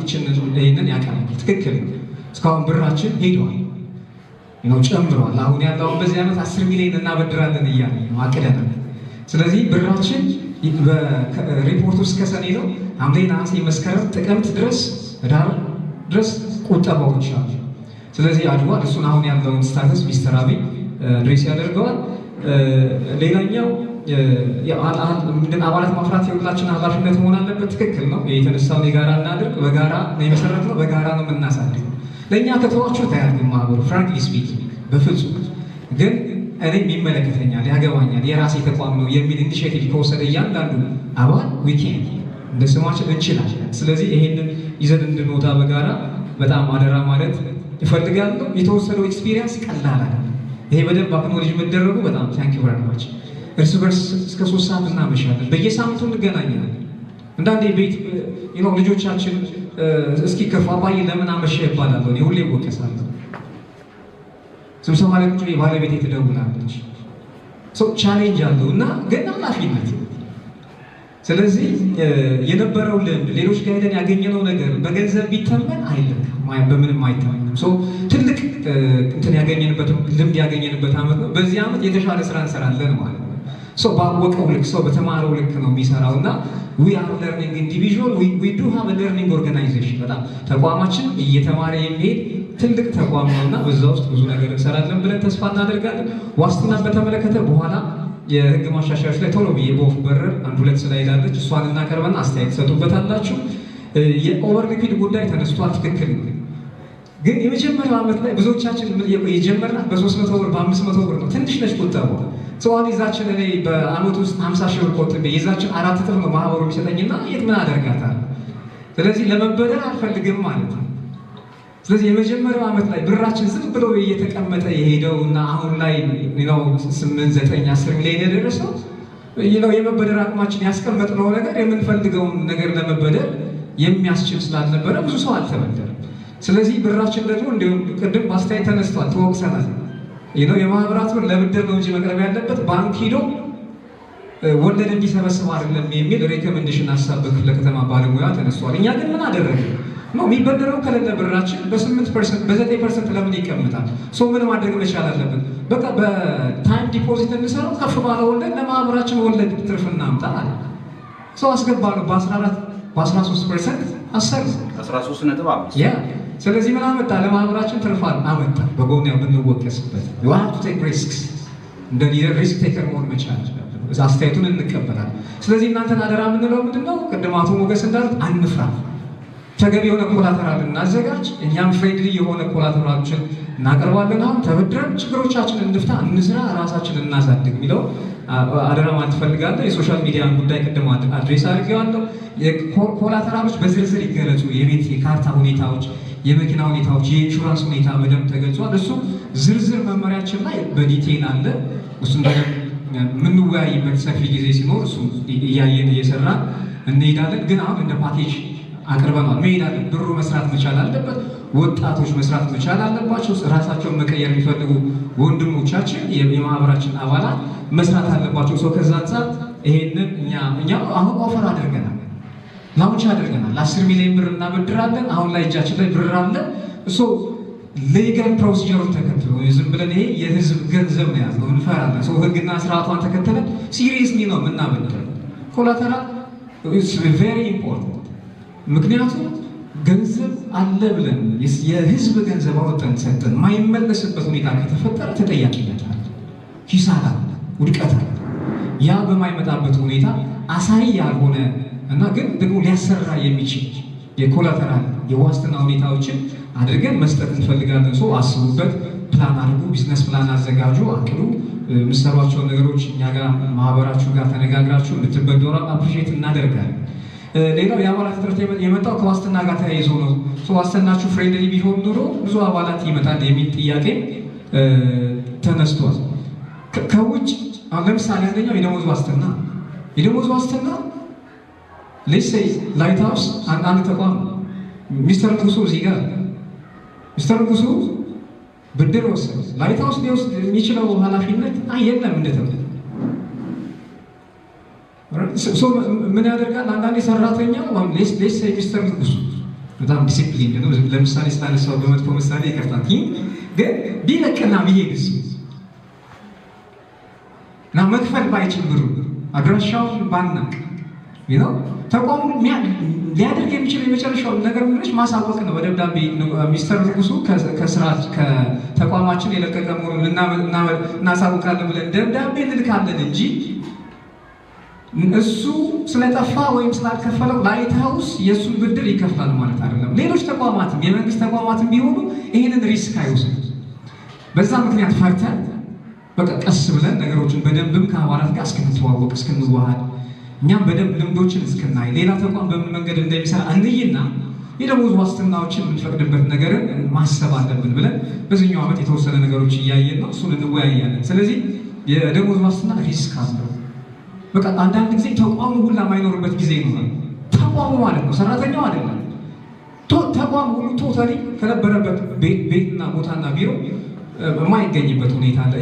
ይህንን ያውቃል። ትክክል ነው። እስካሁን ብራችን ሄደዋል ነው፣ ጨምረዋል። አሁን ያለው በዚህ ዓመት 10 ሚሊዮን እናበድራለን እያለ ነው፣ አቅደናል። ስለዚህ ብራችን ሪፖርቱ እስከ ሰኔ ነው። ሐምሌ፣ ነሐሴ፣ መስከረም፣ ጥቅምት ድረስ፣ ህዳር ድረስ ቁጠባዎች አሉ። ስለዚህ አድጓል። እሱን አሁን ያለውን status ሚስተር አብይ address ያደርገዋል። ሌላኛው አባላት ማፍራት የሁላችን ኃላፊነት መሆን አለበት። ትክክል ነው። የተነሳውን የጋራ እናድርግ። በጋራ ነው የመሰረትነው፣ በጋራ ነው የምናሳድገው። ለእኛ ከተዋችሁት አያድግም ማህበሩ፣ frankly speaking በፍጹም። ግን እኔም ይመለከተኛል፣ ያገባኛል፣ የራሴ ተቋም ነው የሚል initiative ከወሰደ እያንዳንዱ አባል we can፣ እንደ ስማችን እንችላለን። ስለዚህ ይሄንን ይዘን እንድንወጣ በጋራ በጣም አደራ ማለት እፈልጋለሁ። የተወሰደው experience ቀላል አይደለም። ይሄ በደንብ acknowledge መደረጉ በጣም thank you very much። እርስ በርስ እስከ 3 ሰዓት እናመሻለን። በየሳምንቱ እንገናኛለን። አንዳንዴ ቤት ልጆቻችን እስኪከፉ አባዬ ለምን አመሸ ይባላለሁ። እኔ ሁሌ እወቀሳለሁ። ስብሰባ ላይ ቁጭ ብዬ ባለቤቴ ትደውላለች። So challenge አለው እና ግን ኃላፊነት። ስለዚህ የነበረው ልምድ፣ ሌሎች ጋር ሄደን ያገኘነው ነገር በገንዘብ ቢተመን አይለካም፣ በምንም አይተመንም። So ትልቅ እንትን ያገኘንበት፣ ልምድ ያገኘንበት አመት ነው። በዚህ አመት የተሻለ ስራ እንሰራለን ማለት ነው። ሰው ባወቀው ልክ፣ ሰው በተማረው ልክ ነው የሚሰራው እና we are learning individual, we do have learning organization። በጣም ተቋማችን እየተማረ የሚሄድ ትልቅ ተቋም ነው እና በዛ ውስጥ ብዙ ነገር እንሰራለን ብለን ተስፋ እናደርጋለን። ዋስትናን በተመለከተ በኋላ የህግ ማሻሻያዎች ላይ ቶሎ ብዬ በወፍ በረር አንድ ሁለት slide አለች፣ እሷን እናቀርበና አስተያየት ትሰጡበታላችሁ። የ over liquid ጉዳይ ተነስቷል። ትክክል ነው። ግን የመጀመሪያው ዓመት ላይ ብዙዎቻችን የጀመርናት በ300 ብር፣ በ500 ብር ነው። ትንሽ ነች ቁጠባ። ሰው አሁን የዛችን እኔ በአመት ውስጥ 50 ሺህ ብር ቆጥቤ የዛችን 4 እጥፍ ነው ማህበሩ የሚሰጠኝና የት ምን አደርጋታለሁ? ስለዚህ ለመበደር አልፈልግም ማለት ነው። ስለዚህ የመጀመሪያው ዓመት ላይ ብራችን ዝም ብሎ እየተቀመጠ የሄደው እና አሁን ላይ ነው 8፣ 9፣ 10 ሚሊዮን የደረሰው ነው የመበደር አቅማችን ያስቀመጥነው ነገር የምንፈልገውን ነገር ለመበደር የሚያስችል ስላልነበረ ብዙ ሰው አልተበደረም። ስለዚህ ብራችን ደግሞ እንዲሁም ቅድም ማስተያየት ተነስቷል፣ ተወቅሰናል። ነው የማህበራት ብር ለብድር ነው እንጂ መቅረብ ያለበት ባንክ ሂዶ ወለድ እንዲሰበስብ አይደለም የሚል recommendation ሀሳብ በክፍለ ከተማ ባለሙያ ተነስቷል። እኛ ግን ምን አደረግን? ነው የሚበደረው ከሌለ ብራችን በ8%፣ በ9% ለምን ይቀመጣል? So ምን ማድረግ መቻል አለብን? በቃ በ time deposit እንሰራው፣ ከፍ ባለ ወለድ ለማህበራችን ወለድ ትርፍ እናምጣ አለ። ሰው አስገባ ነው በ14፣ በ13% አሰር 13.5። Yeah፣ ስለዚህ ምን አመጣ? ለማህበራችን ትርፍ አመጣ። በጎን ያው ብንወቀስበት you have to take risks፣ እንደ leader risk taker መሆን መቻል አለብን። አስተያየቱን እንቀበላለን። ስለዚህ እናንተን አደራ የምንለው ምንድን ነው? ቅድም አቶ ሞገስ እንዳሉት አንፍራ። ተገቢ የሆነ collateral እናዘጋጅ። እኛም friendly የሆነ collateral ኦችን እናቀርባለን። አሁን ተበድረን ችግሮቻችንን እንፍታ፣ እንስራ፣ ራሳችንን እናሳድግ የሚለው አደራ ማለት እፈልጋለሁ። የ social media ን ጉዳይ ቅድም address አድርጌዋለሁ። Collateral ኦች በዝርዝር ይገለጹ። የቤት የካርታ ሁኔታዎች፣ የመኪና ሁኔታዎች፣ የኢንሹራንስ ሁኔታ በደንብ ተገልጿል። እሱ ዝርዝር መመሪያችን ላይ በ detail አለ። እሱም በደንብ የምንወያይበት ሰፊ ጊዜ ሲኖር እሱ እያየን እየሰራን እንሄዳለን። ግን አሁን እንደ ፓኬጅ አቅርበናል። መሄዳለን። ብሩ መስራት መቻል አለበት። ወጣቶች መስራት መቻል አለባቸው። ራሳቸውን መቀየር የሚፈልጉ ወንድሞቻችን የማህበራችን አባላት መስራት አለባቸው። So ከዛ አንጻር ይሄንን እኛ አሁን offer አድርገናል፣ launch አድርገናል። 10 ሚሊዮን ብር እናበድራለን። አሁን ላይ እጃችን ላይ ብር አለ። So legal procedure ኡን ተከትሎ ዝም ብለን ይሄ የህዝብ ገንዘብ ነው ያዝነው፣ እንፈራለን። So ህግና ስርዓቷን ተከትለን seriously ነው የምናበድረው። Collateral very important። ምክንያቱም ገንዘብ አለ ብለን የህዝብ ገንዘብ አወጠን ሰጠን የማይመለስበት ሁኔታ ከተፈጠረ ተጠያቂነት አለ፣ ኪሳራ አለ፣ ውድቀት አለ። ያ በማይመጣበት ሁኔታ አሳሪ ያልሆነ እና ግን ደግሞ ሊያሰራ የሚችል የ collateral የዋስትና ሁኔታዎችን አድርገን መስጠት እንፈልጋለን። So አስቡበት፣ ፕላን አድርጉ፣ business plan አዘጋጁ፣ አቅዱ። የምትሰሯቸውን ነገሮች እኛ ጋር ማህበራችሁ ጋር ተነጋግራችሁ እንድትበደሩ appreciate እናደርጋለን። ሌላው የአባላት እጥረት የመጣው ከዋስትና ጋር ተያይዞ ነው። ዋስትናችሁ friendly ቢሆን ኑሮ ብዙ አባላት ይመጣል የሚል ጥያቄ ተነስቷል። ከውጭ አሁን ለምሳሌ አንደኛው የደሞዝ ዋስትና፣ let's say ላይት ሃውስ አንድ ተቋም፣ ሚስተር ንጉሱ እዚህ ጋር፣ ሚስተር ንጉሱ ብድር ወሰደ። ላይት ሃውስ ሊወስድ የሚችለው ኃላፊነት አይ የለም እንደ ተቋም። ምን ያደርጋል? አንዳንዴ ሰራተኛው፣ let's say ሚስተር ንጉሱ በጣም ዲሲፕሊን ነው። ለምሳሌ ስላነሳው በመጥፎ ምሳሌ ይቅርታ፣ ግን ቢለቅና ቢሄድስ እና መክፈል ባይችል፣ ብሩ አድራሻውን ባናቅ ነው፣ ተቋሙ ሊያደርግ የሚችለው የመጨረሻው ነገር ምንድነች? ማሳወቅ ነው በደብዳቤ። ሚስተር ንጉሱ ከስራ ከተቋማችን የለቀቀ መሆኑን እናሳውቃለን ብለን ደብዳቤ እንልካለን እንጂ እሱ ስለጠፋ ወይም ስላልከፈለው ላይት ሃውስ የእሱን ብድር ይከፍላል ማለት አይደለም። ሌሎች ተቋማትም የመንግስት ተቋማትም ቢሆኑ ይህንን risk አይወስዱም። በዛ ምክንያት ፈርተን በቃ ቀስ ብለን ነገሮችን በደንብም ከአባላት ጋር እስክንተዋወቅ፣ እስክንዋሃድ፣ እኛም በደንብ ልምዶችን እስክናይ፣ ሌላ ተቋም በምን መንገድ እንደሚሰራ እንይና የደሞዝ ዋስትናዎችን የምንፈቅድበት ነገርን ማሰብ አለብን ብለን በዚህኛው ዓመት የተወሰነ ነገሮች እያየን ነው። እሱን እንወያያለን። ስለዚህ የደሞዝ ዋስትና risk አለው። በቃ አንዳንድ ጊዜ ተቋሙ ሁላ የማይኖርበት ጊዜ ይኖራል። ተቋሙ ማለት ነው፣ ሰራተኛው አይደለም። ተቋሙ ሁሉ totally ከነበረበት ቤትና ቦታና ቢሮ የማይገኝበት ሁኔታ አለ።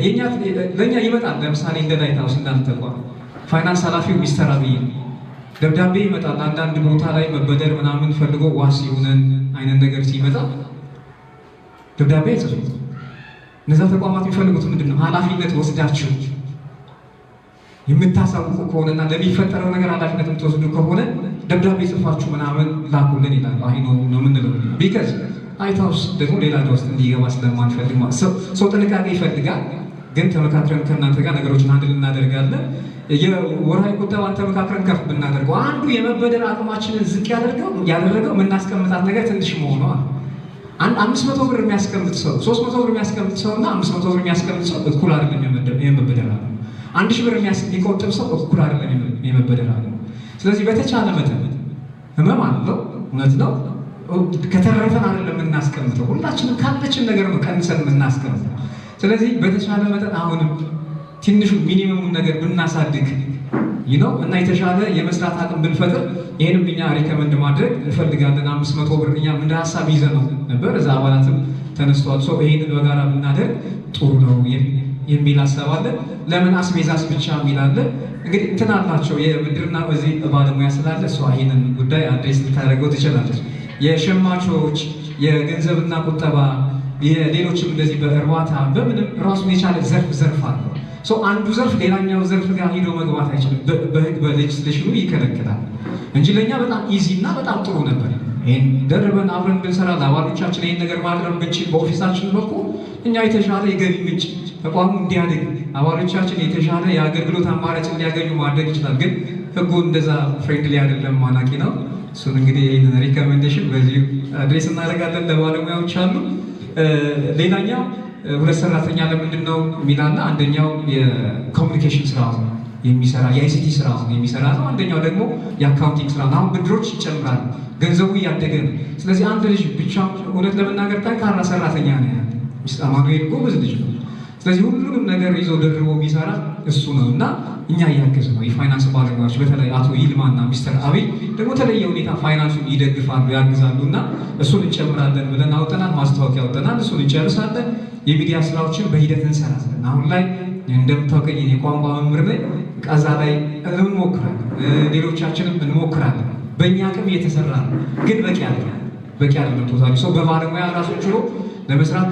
ለእኛ ይመጣል። ለምሳሌ እንደ ላይት ሃውስ እንዳንድ ተቋም ፋይናንስ ኃላፊው ሚስተር አብይ ደብዳቤ ይመጣል። አንዳንድ ቦታ ላይ መበደር ምናምን ፈልጎ ዋስ ይሁነን አይነት ነገር ሲመጣ ደብዳቤ አይጽፍም። እነዛ ተቋማት የሚፈልጉት ምንድን ነው? ኃላፊነት ወስዳችሁ የምታሳውቁ ከሆነና ለሚፈጠረው ነገር ኃላፊነት የምትወስዱ ከሆነ ደብዳቤ ጽፋችሁ ምናምን ላኩልን ይላሉ። አይ ነው ነው የምንለው፣ because ላይት ሃውስ ደግሞ ሌላ ዕዳ ውስጥ እንዲገባ ስለማንፈልግ ሰው ጥንቃቄ ይፈልጋል። ግን ተመካክረን ከእናንተ ጋር ነገሮችን አንድ እናደርጋለን። የወርሃዊ ቁጠባን ተመካክረን ከፍ ብናደርገው አንዱ የመበደር አቅማችንን ዝቅ ያደረገው የምናስቀምጣት ነገር ትንሽ መሆኗ። 500 ብር የሚያስቀምጥ ሰው፣ 300 ብር የሚያስቀምጥ ሰው እና 500 ብር የሚያስቀምጥ ሰው እኩል አይደለም የመበደር አቅሙ። 1000 ብር የሚቆጥብ ሰው እኩል አይደለም የመበደር አቅሙ። ስለዚህ በተቻለ መጠን ህመም አለው፣ እውነት ነው። ከተረፈን አይደለም የምናስቀምጠው፣ ሁላችንም ካለችን ነገር ነው ቀንሰን የምናስቀምጠው። ስለዚህ በተቻለ መጠን አሁንም ትንሹ minimum ኡን ነገር ብናሳድግ ነው እና የተሻለ የመስራት አቅም ብንፈጥር ይህንም እኛ recommend ማድረግ እንፈልጋለን። 500 ብር እኛም እንደ ሀሳብ ይዘ ነው ነበር፣ እዛ አባላትም ተነስተዋል። So ይህንን በጋራ ብናደርግ ጥሩ ነው የሚል ሀሳብ አለ። ለምን አስቤዛስ ብቻ የሚል አለ። እንግዲህ እንትን አላቸው፣ የብድርና በዚህ ባለሙያ ስላለ እሷ ይህንን ጉዳይ address ልታደርገው ትችላለች። የሸማቾች የገንዘብና ቁጠባ የሌሎችም እንደዚህ በእርባታ በምንም ራሱን የቻለ ዘርፍ ዘርፍ አለው። አንዱ ዘርፍ ሌላኛው ዘርፍ ጋር ሂዶ መግባት አይችልም። በህግ በ legislation ኑ ይከለክላል እንጂ ለእኛ በጣም easy እና በጣም ጥሩ ነበር። ይህን ደርበን አብረን ብንሰራ፣ ለአባሎቻችን ይህን ነገር ማቅረብ ብንችል በ office ኣችን በኩል እኛ የተሻለ የገቢ ምንጭ ተቋሙ እንዲያድግ፣ አባሎቻችን የተሻለ የአገልግሎት አማራጭ እንዲያገኙ ማድረግ ይችላል። ግን ህጉ እንደዛ friendly አይደለም፣ ማናቂ ነው። እሱን እንግዲህ ይህንን recommendation በዚሁ address እናደርጋለን ለባለሙያዎች አሉ። ሌላኛው ሁለት ሰራተኛ ለምንድን ነው የሚላለ፣ አንደኛው የ communication ስራ የሚሰራ፣ የ ICT ስራ የሚሰራ ነው። አንደኛው ደግሞ የ accounting ስራ ነው። አሁን ብድሮች ይጨምራሉ፣ ገንዘቡ እያደገ ነው። ስለዚህ አንድ ልጅ ብቻ፣ እውነት ለመናገር ጠንካራ ሰራተኛ ነው ያለ፣ ሚስተር አማኑኤል ጎበዝ ልጅ ነው። ስለዚህ ሁሉንም ነገር ይዞ ደርቦ የሚሰራ እሱ ነው እና እኛ እያገዝ ነው። የፋይናንስ ባለሙያዎች በተለይ አቶ ይልማ እና ሚስተር አብይ ደግሞ ተለየ ሁኔታ ፋይናንሱን ይደግፋሉ፣ ያግዛሉ እና እሱን እንጨምራለን ብለን አውጠናል፣ ማስታወቂያ አውጠናል። እሱን እንጨርሳለን። የሚዲያ ስራዎችን በሂደት እንሰራለን። አሁን ላይ እንደምታውቀኝ የቋንቋ መምህር ላይ ቀዛ ላይ እንሞክራለን፣ ሌሎቻችንም እንሞክራለን። በእኛ አቅም እየተሰራ ነው፣ ግን በቂ አይደለም፣ በቂ አይደለም። Totally ሰው በባለሙያ ራሱን ችሎ ለመስራት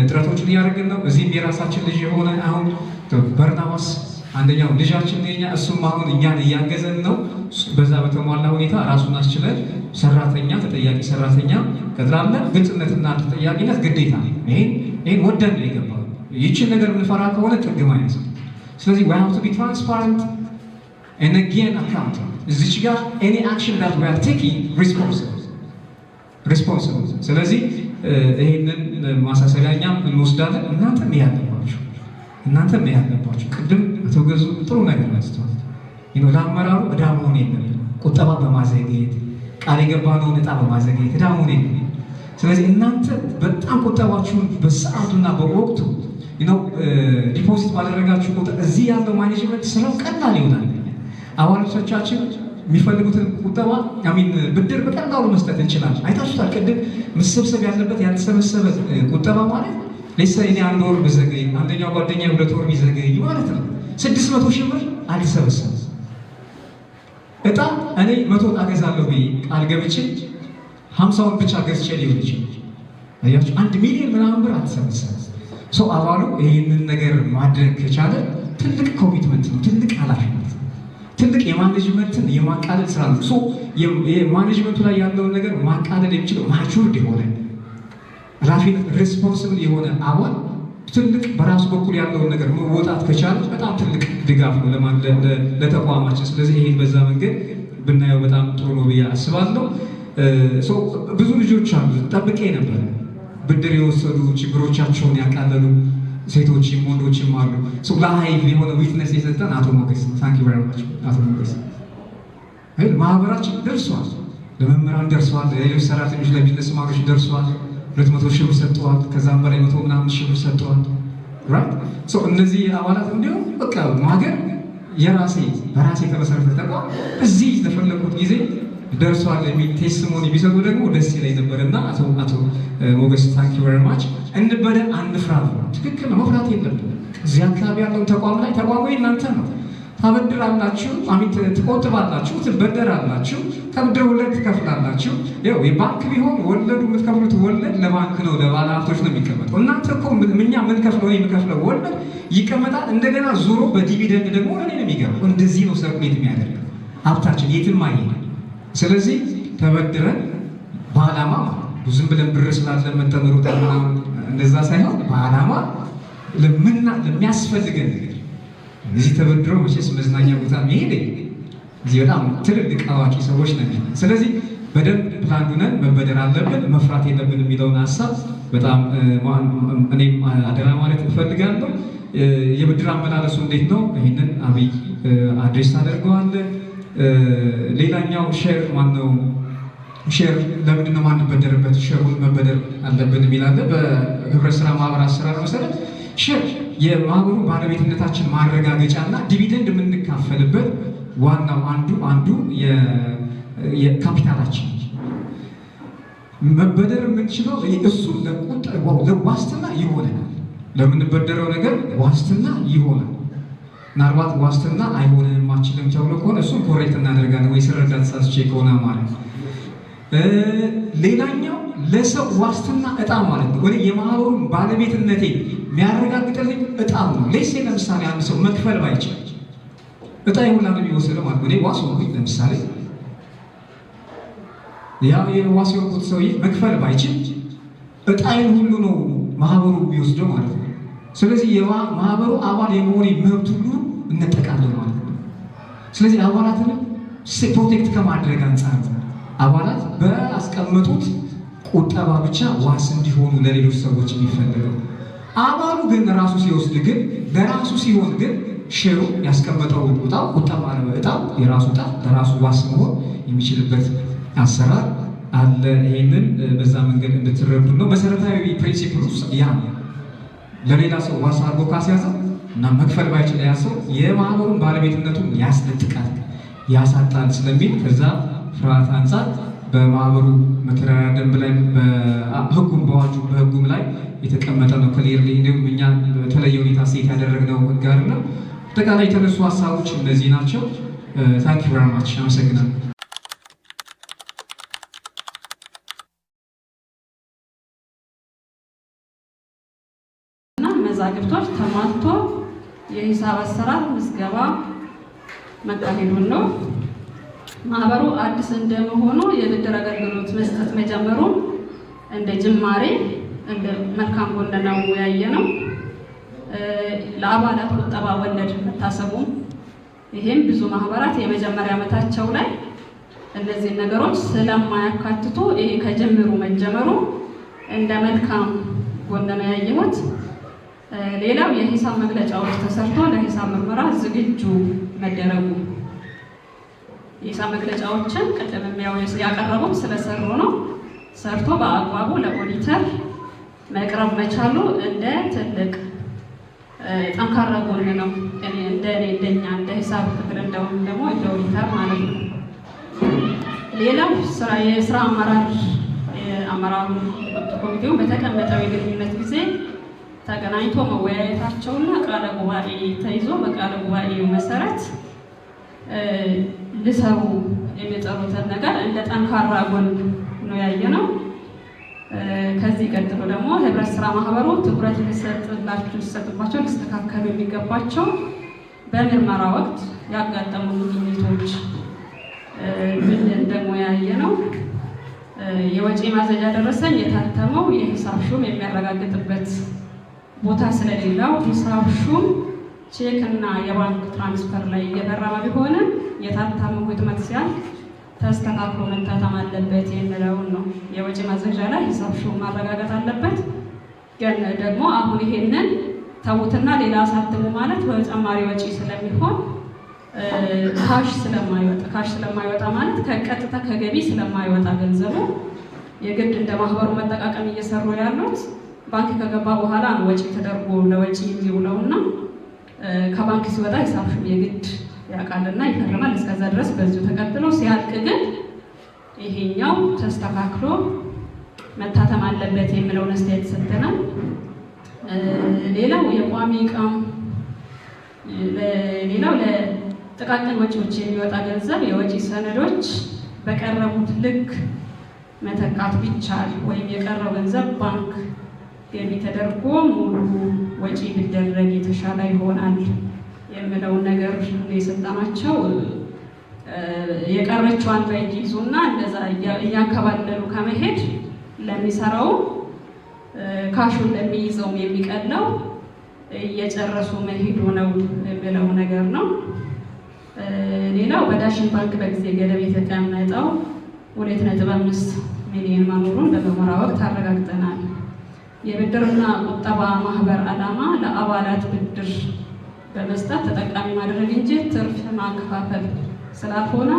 ጥረቶችን እያደረግን ነው። እዚህም የራሳችን ልጅ የሆነ አሁን በርናባስ አንደኛው ልጃችን የኛ፣ እሱም አሁን እኛን እያገዘን ነው። በዛ በተሟላ ሁኔታ ራሱን አስችለን ሰራተኛ፣ ተጠያቂ ሰራተኛ ቀጥራለን። ግልጽነትና ተጠያቂነት ግዴታ ነው። ይሄን ወደን ነው የገባው። ይችን ነገር የምንፈራ ከሆነ ጥግም አይነስም። ስለዚህ we have to be transparent and again accountable። እዚች ጋር any action that we are taking responsible Responsible። ስለዚህ ይህንን ማሳሰቢያ እኛም እንወስዳለን። እናንተም ያለባችሁ እናንተም ያለባችሁ ቅድም አቶ ገዙ ጥሩ ነገር አንስተዋል። ለአመራሩ ዕዳ መሆን የለብን። ቁጠባ በማዘግየት፣ ቃል የገባነውን ዕጣ በማዘግየት ዕዳ መሆን የለብን። ስለዚህ እናንተ በጣም ቁጠባችሁን በሰዓቱና በወቅቱ deposit ባደረጋችሁ ቁጥር እዚህ ያለው management ስራው ቀላል ይሆናል። አባሎቻችን የሚፈልጉትን ቁጠባ፣ I mean ብድር በቀላሉ መስጠት እንችላለን። አይታችሁታል። ቅድም መሰብሰብ ያለበት ያልተሰበሰበ ቁጠባ ማለት let's say እኔ አንድ ወር ብዘገይ፣ አንደኛው ጓደኛ 2 ወር ቢዘገይ ማለት ነው 600,000 ብር አልተሰበሰበም። እጣ እኔ 100 እጣ ገዛለሁ ብዬ ቃል ገብቼ 50ውን ብቻ ገዝቼ ሊሆን ይችላል። አያችሁ፣ 1 ሚሊዮን ምናምን ብር አልተሰበሰበም። So አባሉ ይህንን ነገር ማድረግ ከቻለ ትልቅ commitment ነው፣ ትልቅ ኃላፊነት፣ ትልቅ የ management ን የማቃለል ስራ ነው። So የ management ኡ ላይ ያለውን ነገር ማቃለል የሚችለው matured የሆነ፣ ኃላፊነት responsible የሆነ አባል ትልቅ በራሱ በኩል ያለውን ነገር መወጣት ከቻለ በጣም ትልቅ ድጋፍ ነው ለተቋማችን። ስለዚህ ይሄን በዛ መንገድ ብናየው በጣም ጥሩ ነው ብዬ አስባለሁ። ብዙ ልጆች አሉ ጠብቄ ነበረ፣ ብድር የወሰዱ፣ ችግሮቻቸውን ያቃለሉ ሴቶችም ወንዶችም አሉ። Live የሆነ witness የሰጠን አቶ ሞገስ፣ thank you very much አቶ ሞገስ። ማህበራችን ደርሷል፣ ለመምህራን ደርሷል፣ ለሌሎች ሰራተኞች፣ ለ businessman ኦች ደርሷል። 200,000 ብር ሰጥተዋል። ከዛም በላይ መቶ ምናምን ሺህ ብር ሰጥተዋል። Right፣ እነዚህ አባላት እንዲሁም በቃ ማገር የራሴ በራሴ የተመሰረተ ተቋም እዚህ ለፈለኩት ጊዜ ደርሷል የሚል testimony ቢሰጡ ደግሞ ደስ ይለኝ ነበር። እና አቶ ሞገስ፣ thank you very much። እንበደር፣ አንፍራ። ትክክል ነው፣ መፍራት የለብንም። እዚህ አካባቢ ያለውን ተቋም ላይ፣ ተቋሙ እናንተ ነው። ታበድራላችሁ፣ I mean ትቆጥባላችሁ፣ ትበደራላችሁ፣ ከብድር ወለድ ትከፍላላችሁ። ይኸው የባንክ ቢሆን ወለዱ የምትከፍሉት ወለድ ለባንክ ነው፣ ለባለ ሀብቶች ነው የሚቀመጠው። እናንተ እኮ እኛ የምንከፍለው የምከፍለው ወለድ ይቀመጣል። እንደገና ዞሮ በ dividend ደግሞ ለእኔ ነው የሚገባው። እንደዚህ ነው circulate የሚያደርገው ሀብታችን፣ የትም አይሄድም። ስለዚህ ተበድረን በዓላማ ማለት፣ ዝም ብለን ብር ስላለ መጠን ሩጠን ምናምን እንደዛ ሳይሆን፣ በዓላማ ለሚያስፈልገን ነገር እዚህ ተበድሮ መቼስ መዝናኛ ቦታ መሄድ፣ እዚህ በጣም ትልልቅ አዋቂ ሰዎች ነን። ስለዚህ በደንብ ፕላን ሆነን መበደር አለብን፣ መፍራት የለብን የሚለውን ሀሳብ በጣም እኔም አደራ ማለት እፈልጋለሁ። የብድር አመላለሱ እንዴት ነው? ይህንን አብይ address ታደርገዋለህ። ሌላኛው share ማነው፣ share ለምንድን ነው ማንበደርበት? Share ኡን መበደር አለብን የሚል አለ። በህብረት ስራ ማህበር አሰራር መሰረት share የማህበሩ ባለቤትነታችን ማረጋገጫ እና dividend የምንካፈልበት ዋናው አንዱ የካፒታላችን መበደር የምንችለው እሱ ለዋስትና ይሆነናል። ለምንበደረው ነገር ዋስትና ይሆናል። ምናልባት ዋስትና አይሆንም አችልም ተብሎ ከሆነ እሱን correct እናደርጋለን ወይ ስረዳ ተሳስቼ ከሆነ ማለት። ሌላኛው ለሰው ዋስትና እጣ ማለት ነው። እኔ የማህበሩን ባለቤትነቴ የሚያረጋግጥልኝ እጣ ነው። Let's say ለምሳሌ አንድ ሰው መክፈል ባይችል እጣ ይሁላ ነው የሚወሰደው ማለት ነው። እኔ ዋስ ሆንኩኝ፣ ለምሳሌ ያ የዋስ የሆንኩት ሰውዬ መክፈል ባይችል እጣይን ሁሉ ነው ማህበሩ የሚወስደው ማለት ነው። ስለዚህ የማህበሩ አባል የመሆኔ መብት ሁሉ እነጠቃለን ማለት ነው። ስለዚህ አባላትንም protect ከማድረግ አንጻር አባላት በአስቀመጡት ቁጠባ ብቻ ዋስ እንዲሆኑ ለሌሎች ሰዎች የሚፈለገው። አባሉ ግን ራሱ ሲወስድ ግን ለራሱ ሲሆን ግን share ኡ ያስቀመጠው እጣው ቁጠባ ነው። እጣው የራሱ እጣ ለራሱ ዋስ መሆን የሚችልበት አሰራር አለ። ይሄንን በዛ መንገድ እንድትረዱ ነው። መሰረታዊ principle ኡ ያ ነው። ለሌላ ሰው ዋስ አድርጎ ካስያዘ እና መክፈል ባይችል ያ ሰው የማህበሩን ባለቤትነቱን ያስነጥቃል፣ ያሳጣል ስለሚል ከዛ ፍርሃት አንጻር በማህበሩ መተዳደሪያ ደንብ ላይ፣ በህጉም በአዋጁ በህጉም ላይ የተቀመጠ ነው። Clearly እንዲሁም እኛ በተለየ ሁኔታ set ያደረግነው ህግ አይደለም። አጠቃላይ የተነሱ ሀሳቦች እነዚህ ናቸው። Thank you very much፣ አመሰግናለሁ። እና መዛግብቶች ተሟልቶ የሂሳብ አሰራር ምዝገባ መካሄዱን ነው። ማህበሩ አዲስ እንደመሆኑ የብድር አገልግሎት መስጠት መጀመሩ እንደ ጅማሬ እንደ መልካም ጎን ነው ያየነው። ለአባላት ቁጠባ ወለድ መታሰቡም ይሄም ብዙ ማህበራት የመጀመሪያ ዓመታቸው ላይ እነዚህን ነገሮች ስለማያካትቱ ይሄ ከጅምሩ መጀመሩ እንደ መልካም ጎን ነው ያየሁት። ሌላው የሂሳብ መግለጫዎች ተሰርቶ ለሂሳብ ምርመራ ዝግጁ መደረጉ፣ የሂሳብ መግለጫዎችን ቅድም ያው ያቀረቡት ስለሰሩ ነው። ሰርቶ በአግባቡ ለኦዲተር መቅረብ መቻሉ እንደ ትልቅ ጠንካራ ጎን ነው። እንደ እኔ፣ እንደኛ እንደ ሂሳብ ክፍል፣ እንደውም ደግሞ እንደ ኦዲተር ማለት ነው። ሌላው ስራ የስራ አመራር፣ የአመራሩ ኮሚቴው በተቀመጠው የግንኙነት ጊዜ ተገናኝቶ መወያየታቸውና ቃለ ጉባኤ ተይዞ በቃለ ጉባኤው መሰረት ሊሰሩ የሚጠሩትን ነገር እንደ ጠንካራ ጎን ነው ያየነው። ከዚህ ቀጥሎ ደግሞ ህብረት ስራ ማህበሩ ትኩረት ሊሰጥባቸው፣ ሊስተካከሉ የሚገባቸው በምርመራ ወቅት ያጋጠሙ ግኝቶች ምንድን ደግሞ ያየነው፣ የወጪ ማዘዣ ደረሰኝ የታተመው የሂሳብ ሹም የሚያረጋግጥበት ቦታ ስለሌለው፣ ሂሳብ ሹም ቼክ እና የባንክ transfer ላይ እየፈረመ ቢሆንም የታተመው ህትመት ሲያልቅ ተስተካክሎ መታተም አለበት የሚለውን ነው። የወጪ ማዘዣ ላይ ሂሳብ ሹም ማረጋገጥ አለበት። ግን ደግሞ አሁን ይሄንን ተዉትና ሌላ አሳትሙ ማለት በተጨማሪ ወጪ ስለሚሆን፣ cash ስለማይወጣ፣ ማለት ከቀጥታ ከገቢ ስለማይወጣ፣ ገንዘቡ የግድ እንደ ማህበሩ መጠቃቀም እየሰሩ ያሉት ባንክ ከገባ በኋላ ነው ወጪ ተደርጎ ለወጪ የሚውለውና ከባንክ ሲወጣ ሂሳብ ሹም የግድ ያውቃልና ይፈርማል። እስከዛ ድረስ በዚሁ ተቀጥሎ ሲያልቅ ግን ይሄኛው ተስተካክሎ መታተም አለበት የሚለውን አስተያየት ሰጥተናል። ሌላው የቋሚ እቃም፣ ሌላው ለጥቃቅን ወጪዎች የሚወጣ ገንዘብ የወጪ ሰነዶች በቀረቡት ልክ መተካት ቢቻል ወይም የቀረው ገንዘብ ባንክ ገቢ ተደርጎ ሙሉ ወጪ ቢደረግ የተሻለ ይሆናል የሚለውን ነገር ነው የሰጠናቸው። የቀረችዋን በእጅ ይዙና እንደዛ እያንከባለሉ ከመሄድ ለሚሰራው፣ cash ኡን ለሚይዘውም የሚቀለው እየጨረሱ መሄዱ ነው የሚለው ነገር ነው። ሌላው በዳሽን ባንክ በጊዜ ገደብ የተቀመጠው 2.5 ሚሊዮን መኖሩን በምርመራ ወቅት አረጋግጠናል። የብድርና ቁጠባ ማህበር ዓላማ ለአባላት ብድር በመስጠት ተጠቃሚ ማድረግ እንጂ ትርፍ ማከፋፈል ስላልሆነ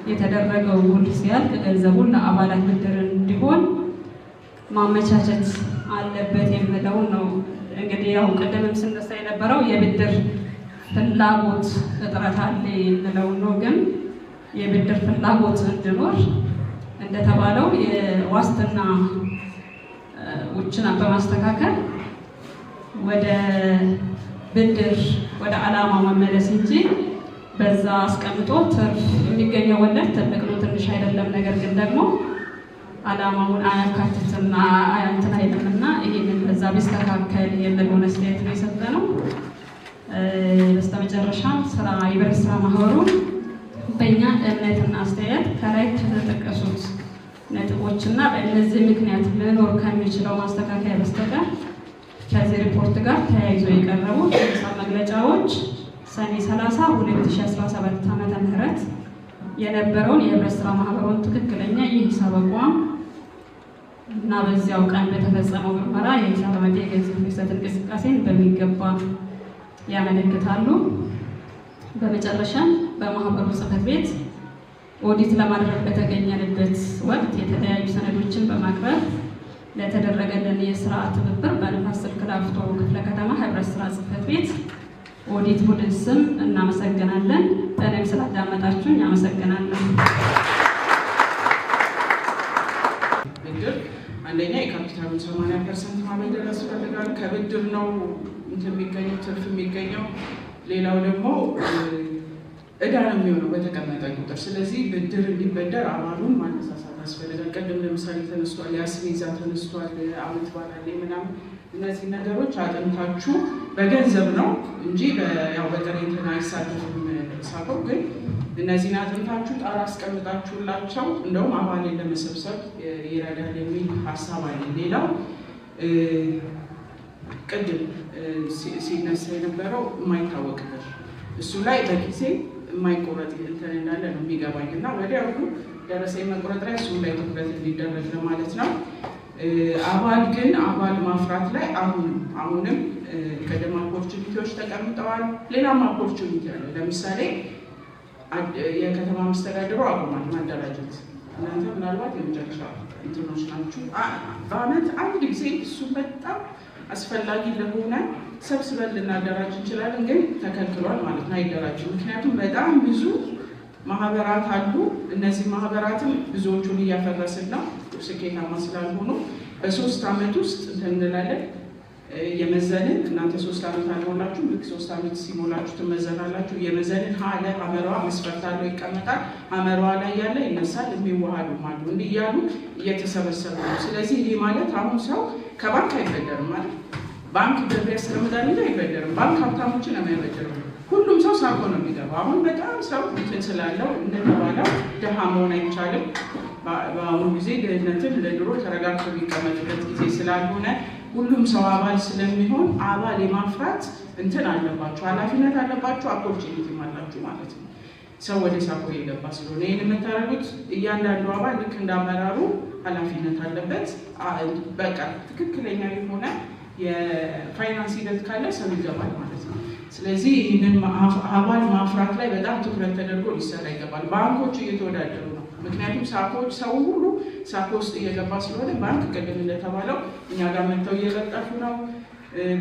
የተደረገው ውል ሲያልቅ ገንዘቡን ለአባላት ብድር እንዲሆን ማመቻቸት አለበት የሚለውን ነው። እንግዲህ ያው ቅድምም ስነሳ የነበረው የብድር ፍላጎት እጥረት አለ የሚለውን ነው። ግን የብድር ፍላጎት እንዲኖር እንደተባለው የዋስትና ውችን በማስተካከል ወደ ብድር ወደ ዓላማው መመለስ እንጂ በዛ አስቀምጦ ትርፍ የሚገኘው ወለድ ትልቅ ነው፣ ትንሽ አይደለም። ነገር ግን ደግሞ ዓላማውን አያካትትም፣ እንትን አይልምና ይሄንን በዛ ቢስተካከል የሚለውን አስተያየት ነው የሰጠነው። በስተመጨረሻም ስራ የህብረት ስራ ማህበሩ በእኛ እምነትና አስተያየት ከላይ ከተጠቀሱት ነጥቦችና በእነዚህ ምክንያት መኖር ከሚችለው ማስተካከያ በስተቀር ከዚህ ሪፖርት ጋር ተያይዞ የቀረቡ የሂሳብ መግለጫዎች ሰኔ 30 2017 ዓመተ ምህረት የነበረውን የህብረት ስራ ማህበሩን ትክክለኛ የሂሳብ አቋም እና በዚያው ቀን በተፈጸመው ምርመራ የሂሳብ ዓመት የገንዘብ ፍሰት እንቅስቃሴን በሚገባ ያመለክታሉ። በመጨረሻም በማህበሩ ጽሕፈት ቤት ኦዲት ለማድረግ በተገኘንበት ወቅት የተለያዩ ሰነዶችን በማቅረብ ለተደረገልን የስራ ትብብር በንፋስ ስልክ ላፍቶ ክፍለ ከተማ ህብረት ስራ ጽሕፈት ቤት ኦዲት ቡድን ስም እናመሰግናለን። እኔም ስላዳመጣችሁኝ አመሰግናለሁ። ብድር አንደኛ የካፒታሉን 80% ማበደር ያስፈልጋል። ከብድር ነው እንትን የሚገኘው፣ ትርፍ የሚገኘው። ሌላው ደግሞ እዳ ነው የሚሆነው በተቀመጠ ቁጥር። ስለዚህ ብድር እንዲበደር አባሉን ማነሳሳት ያስፈልጋል። ቅድም ለምሳሌ ተነስቷል፣ የአስቤዛ ተነስቷል፣ አመት በዓል አለ ምናምን። እነዚህ ነገሮች አጥንታችሁ በገንዘብ ነው እንጂ ያው በጥሬ እንትን አይሳተፍም ሳቀው፣ ግን እነዚህን አጥንታችሁ ጣራ አስቀምጣችሁላቸው እንደውም አባልን ለመሰብሰብ ይረዳል የሚል ሀሳብ አለ። ሌላው ቅድም ሲነሳ የነበረው የማይታወቅ ብር፣ እሱ ላይ በጊዜ የማይቆረጥ እንትን እንዳለ ነው የሚገባኝ እና ወዲያውኑ ደረሰኝ መቁረጥ ላይ እሱም ላይ ትኩረት እንዲደረግ ለማለት ነው። አባል ግን አባል ማፍራት ላይ አሁንም ቅድም opportunity ዎች ተቀምጠዋል። ሌላም opportunity አለ። ለምሳሌ የከተማ መስተዳድሩ አቁሟል ማደራጀት። እናንተ ምናልባት የመጨረሻ እንትኖች ናችሁ። በአመት አንድ ጊዜ እሱ በጣም አስፈላጊ ለሆነ ሰብስበን ልናደራጅ እንችላለን፣ ግን ተከልክሏል ማለት ነው፣ አይደራጅም። ምክንያቱም በጣም ብዙ ማህበራት አሉ። እነዚህ ማህበራትም ብዙዎቹን እያፈረስን ነው፣ ስኬታማ ስላልሆኑ። በ3 ዓመት ውስጥ እንትን እንላለን እየመዘንን። እናንተ 3 ዓመት አልሞላችሁም። ልክ 3 ዓመት ሲሞላችሁ ትመዘናላችሁ። እየመዘንን ሀ ለ ሐመረዋ መስፈርት አለው ይቀመጣል። ሐመረዋ ላይ ያለ ይነሳል። የሚዋሃዱም አሉ። እንዲህ እያሉ እየተሰበሰቡ ነው። ስለዚህ ይህ ማለት አሁን ሰው ከባንክ አይበደርም ማለት ባንክ ብር ያስቀምጣል እንጂ አይበደርም። ባንክ ሀብታሞችን ነው የሚያበድረው። ሁሉም ሰው ሳኮ ነው የሚገባው። አሁን በጣም ሰው እንትን ስላለው እንደተባለው ድሃ መሆን አይቻልም። በአሁኑ ጊዜ ድህነትን ለድሮ ተረጋግቶ የሚቀመጥበት ጊዜ ስላልሆነ ሁሉም ሰው አባል ስለሚሆን አባል የማፍራት እንትን አለባችሁ፣ ኃላፊነት አለባችሁ፣ opportunity ም አላችሁ ማለት ነው። ሰው ወደ ሳኮ እየገባ ስለሆነ ይህን የምታደርጉት እያንዳንዱ አባል ልክ እንዳመራሩ ኃላፊነት አለበት። በቃ ትክክለኛ የሆነ የፋይናንስ ሂደት ካለ ሰው ይገባል ማለት ነው። ስለዚህ ይህንን አባል ማፍራት ላይ በጣም ትኩረት ተደርጎ ሊሰራ ይገባል። ባንኮቹ እየተወዳደሩ ነው። ምክንያቱም ሳኮዎች ሰው ሁሉ ሳኮ ውስጥ እየገባ ስለሆነ ባንክ ቅድም እንደተባለው እኛ ጋር መጥተው እየለጠፉ ነው፣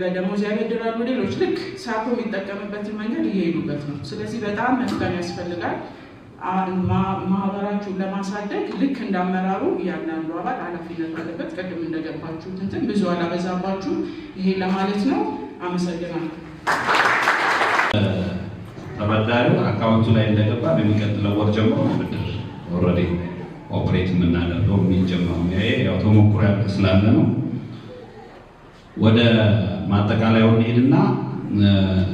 በደሞዝ ያበድራሉ። ሌሎች ልክ ሳኮ የሚጠቀምበትን መንገድ እየሄዱበት ነው። ስለዚህ በጣም መፍጠን ያስፈልጋል። ማህበራችሁን ለማሳደግ ልክ እንዳመራሩ እያንዳንዱ አባል ኃላፊነት አለበት። ቅድም እንደገባችሁት እንትን ብዙ አላበዛባችሁ፣ ይሄን ለማለት ነው። አመሰግናለሁ። ተበዳሪው account ኡ ላይ እንደገባ በሚቀጥለው ወር ጀምሮ ብድር already operate የምናደርገው የሚጀምረው ይሄ ያው ተሞክሮ ያለ ስላለ ነው። ወደ ማጠቃለያው እንሄድና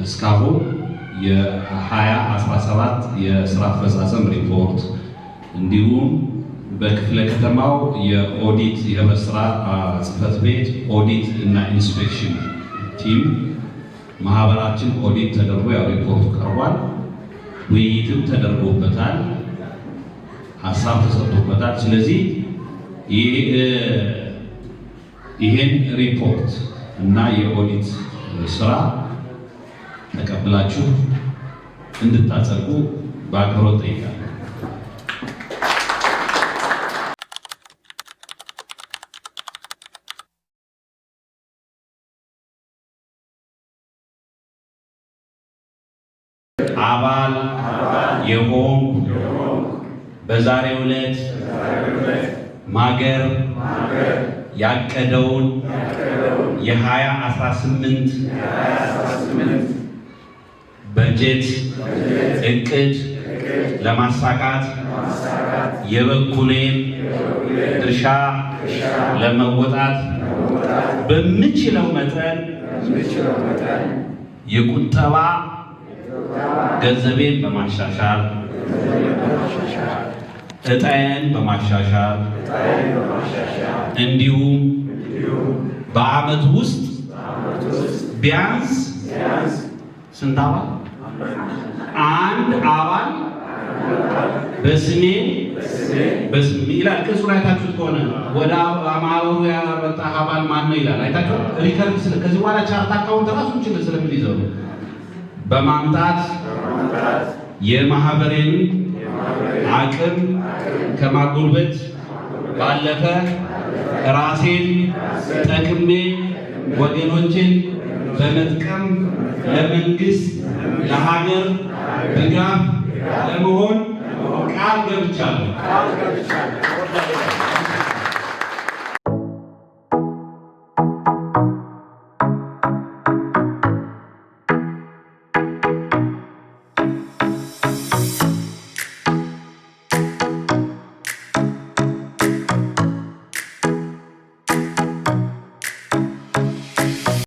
እስካሁን የ2017 የስራ አፈጻጸም ሪፖርት እንዲሁም በክፍለ ከተማው የኦዲት የህብረት ስራ ጽሕፈት ቤት ኦዲት እና inspection team ማህበራችን ኦዲት ተደርጎ ያው ሪፖርቱ ቀርቧል። ውይይትም ተደርጎበታል፣ ሀሳብ ተሰጥቶበታል። ስለዚህ ይሄን ሪፖርት እና የኦዲት ስራ ተቀብላችሁ እንድታጸድቁ በአክብሮት ጠይቃለሁ። አባል የሆንኩ በዛሬው ዕለት ማገር ያቀደውን የ2018 በጀት እቅድ ለማሳካት የበኩሌን ድርሻ ለመወጣት በምችለው መጠን የቁጠባ ገንዘቤን በማሻሻል፣ ዕጣዬን በማሻሻል እንዲሁም በዓመት ውስጥ ቢያንስ ስንት አባል? አንድ አባል በስሜ በስሜ ይላል። ቅጹን አይታችሁት ከሆነ ወደ ማህበሩ ያመጣ አባል ማን ነው ይላል። አይታችሁት record ስለ ከዚህ በኋላ chart account ራሱን ችል ስለምንይዘው ነው በማምጣት የማህበሬን አቅም ከማጎልበት ባለፈ ራሴን ጠቅሜ ወገኖችን በመጥቀም ለመንግስት፣ ለሀገር ድጋፍ ለመሆን ቃል ገብቻለሁ።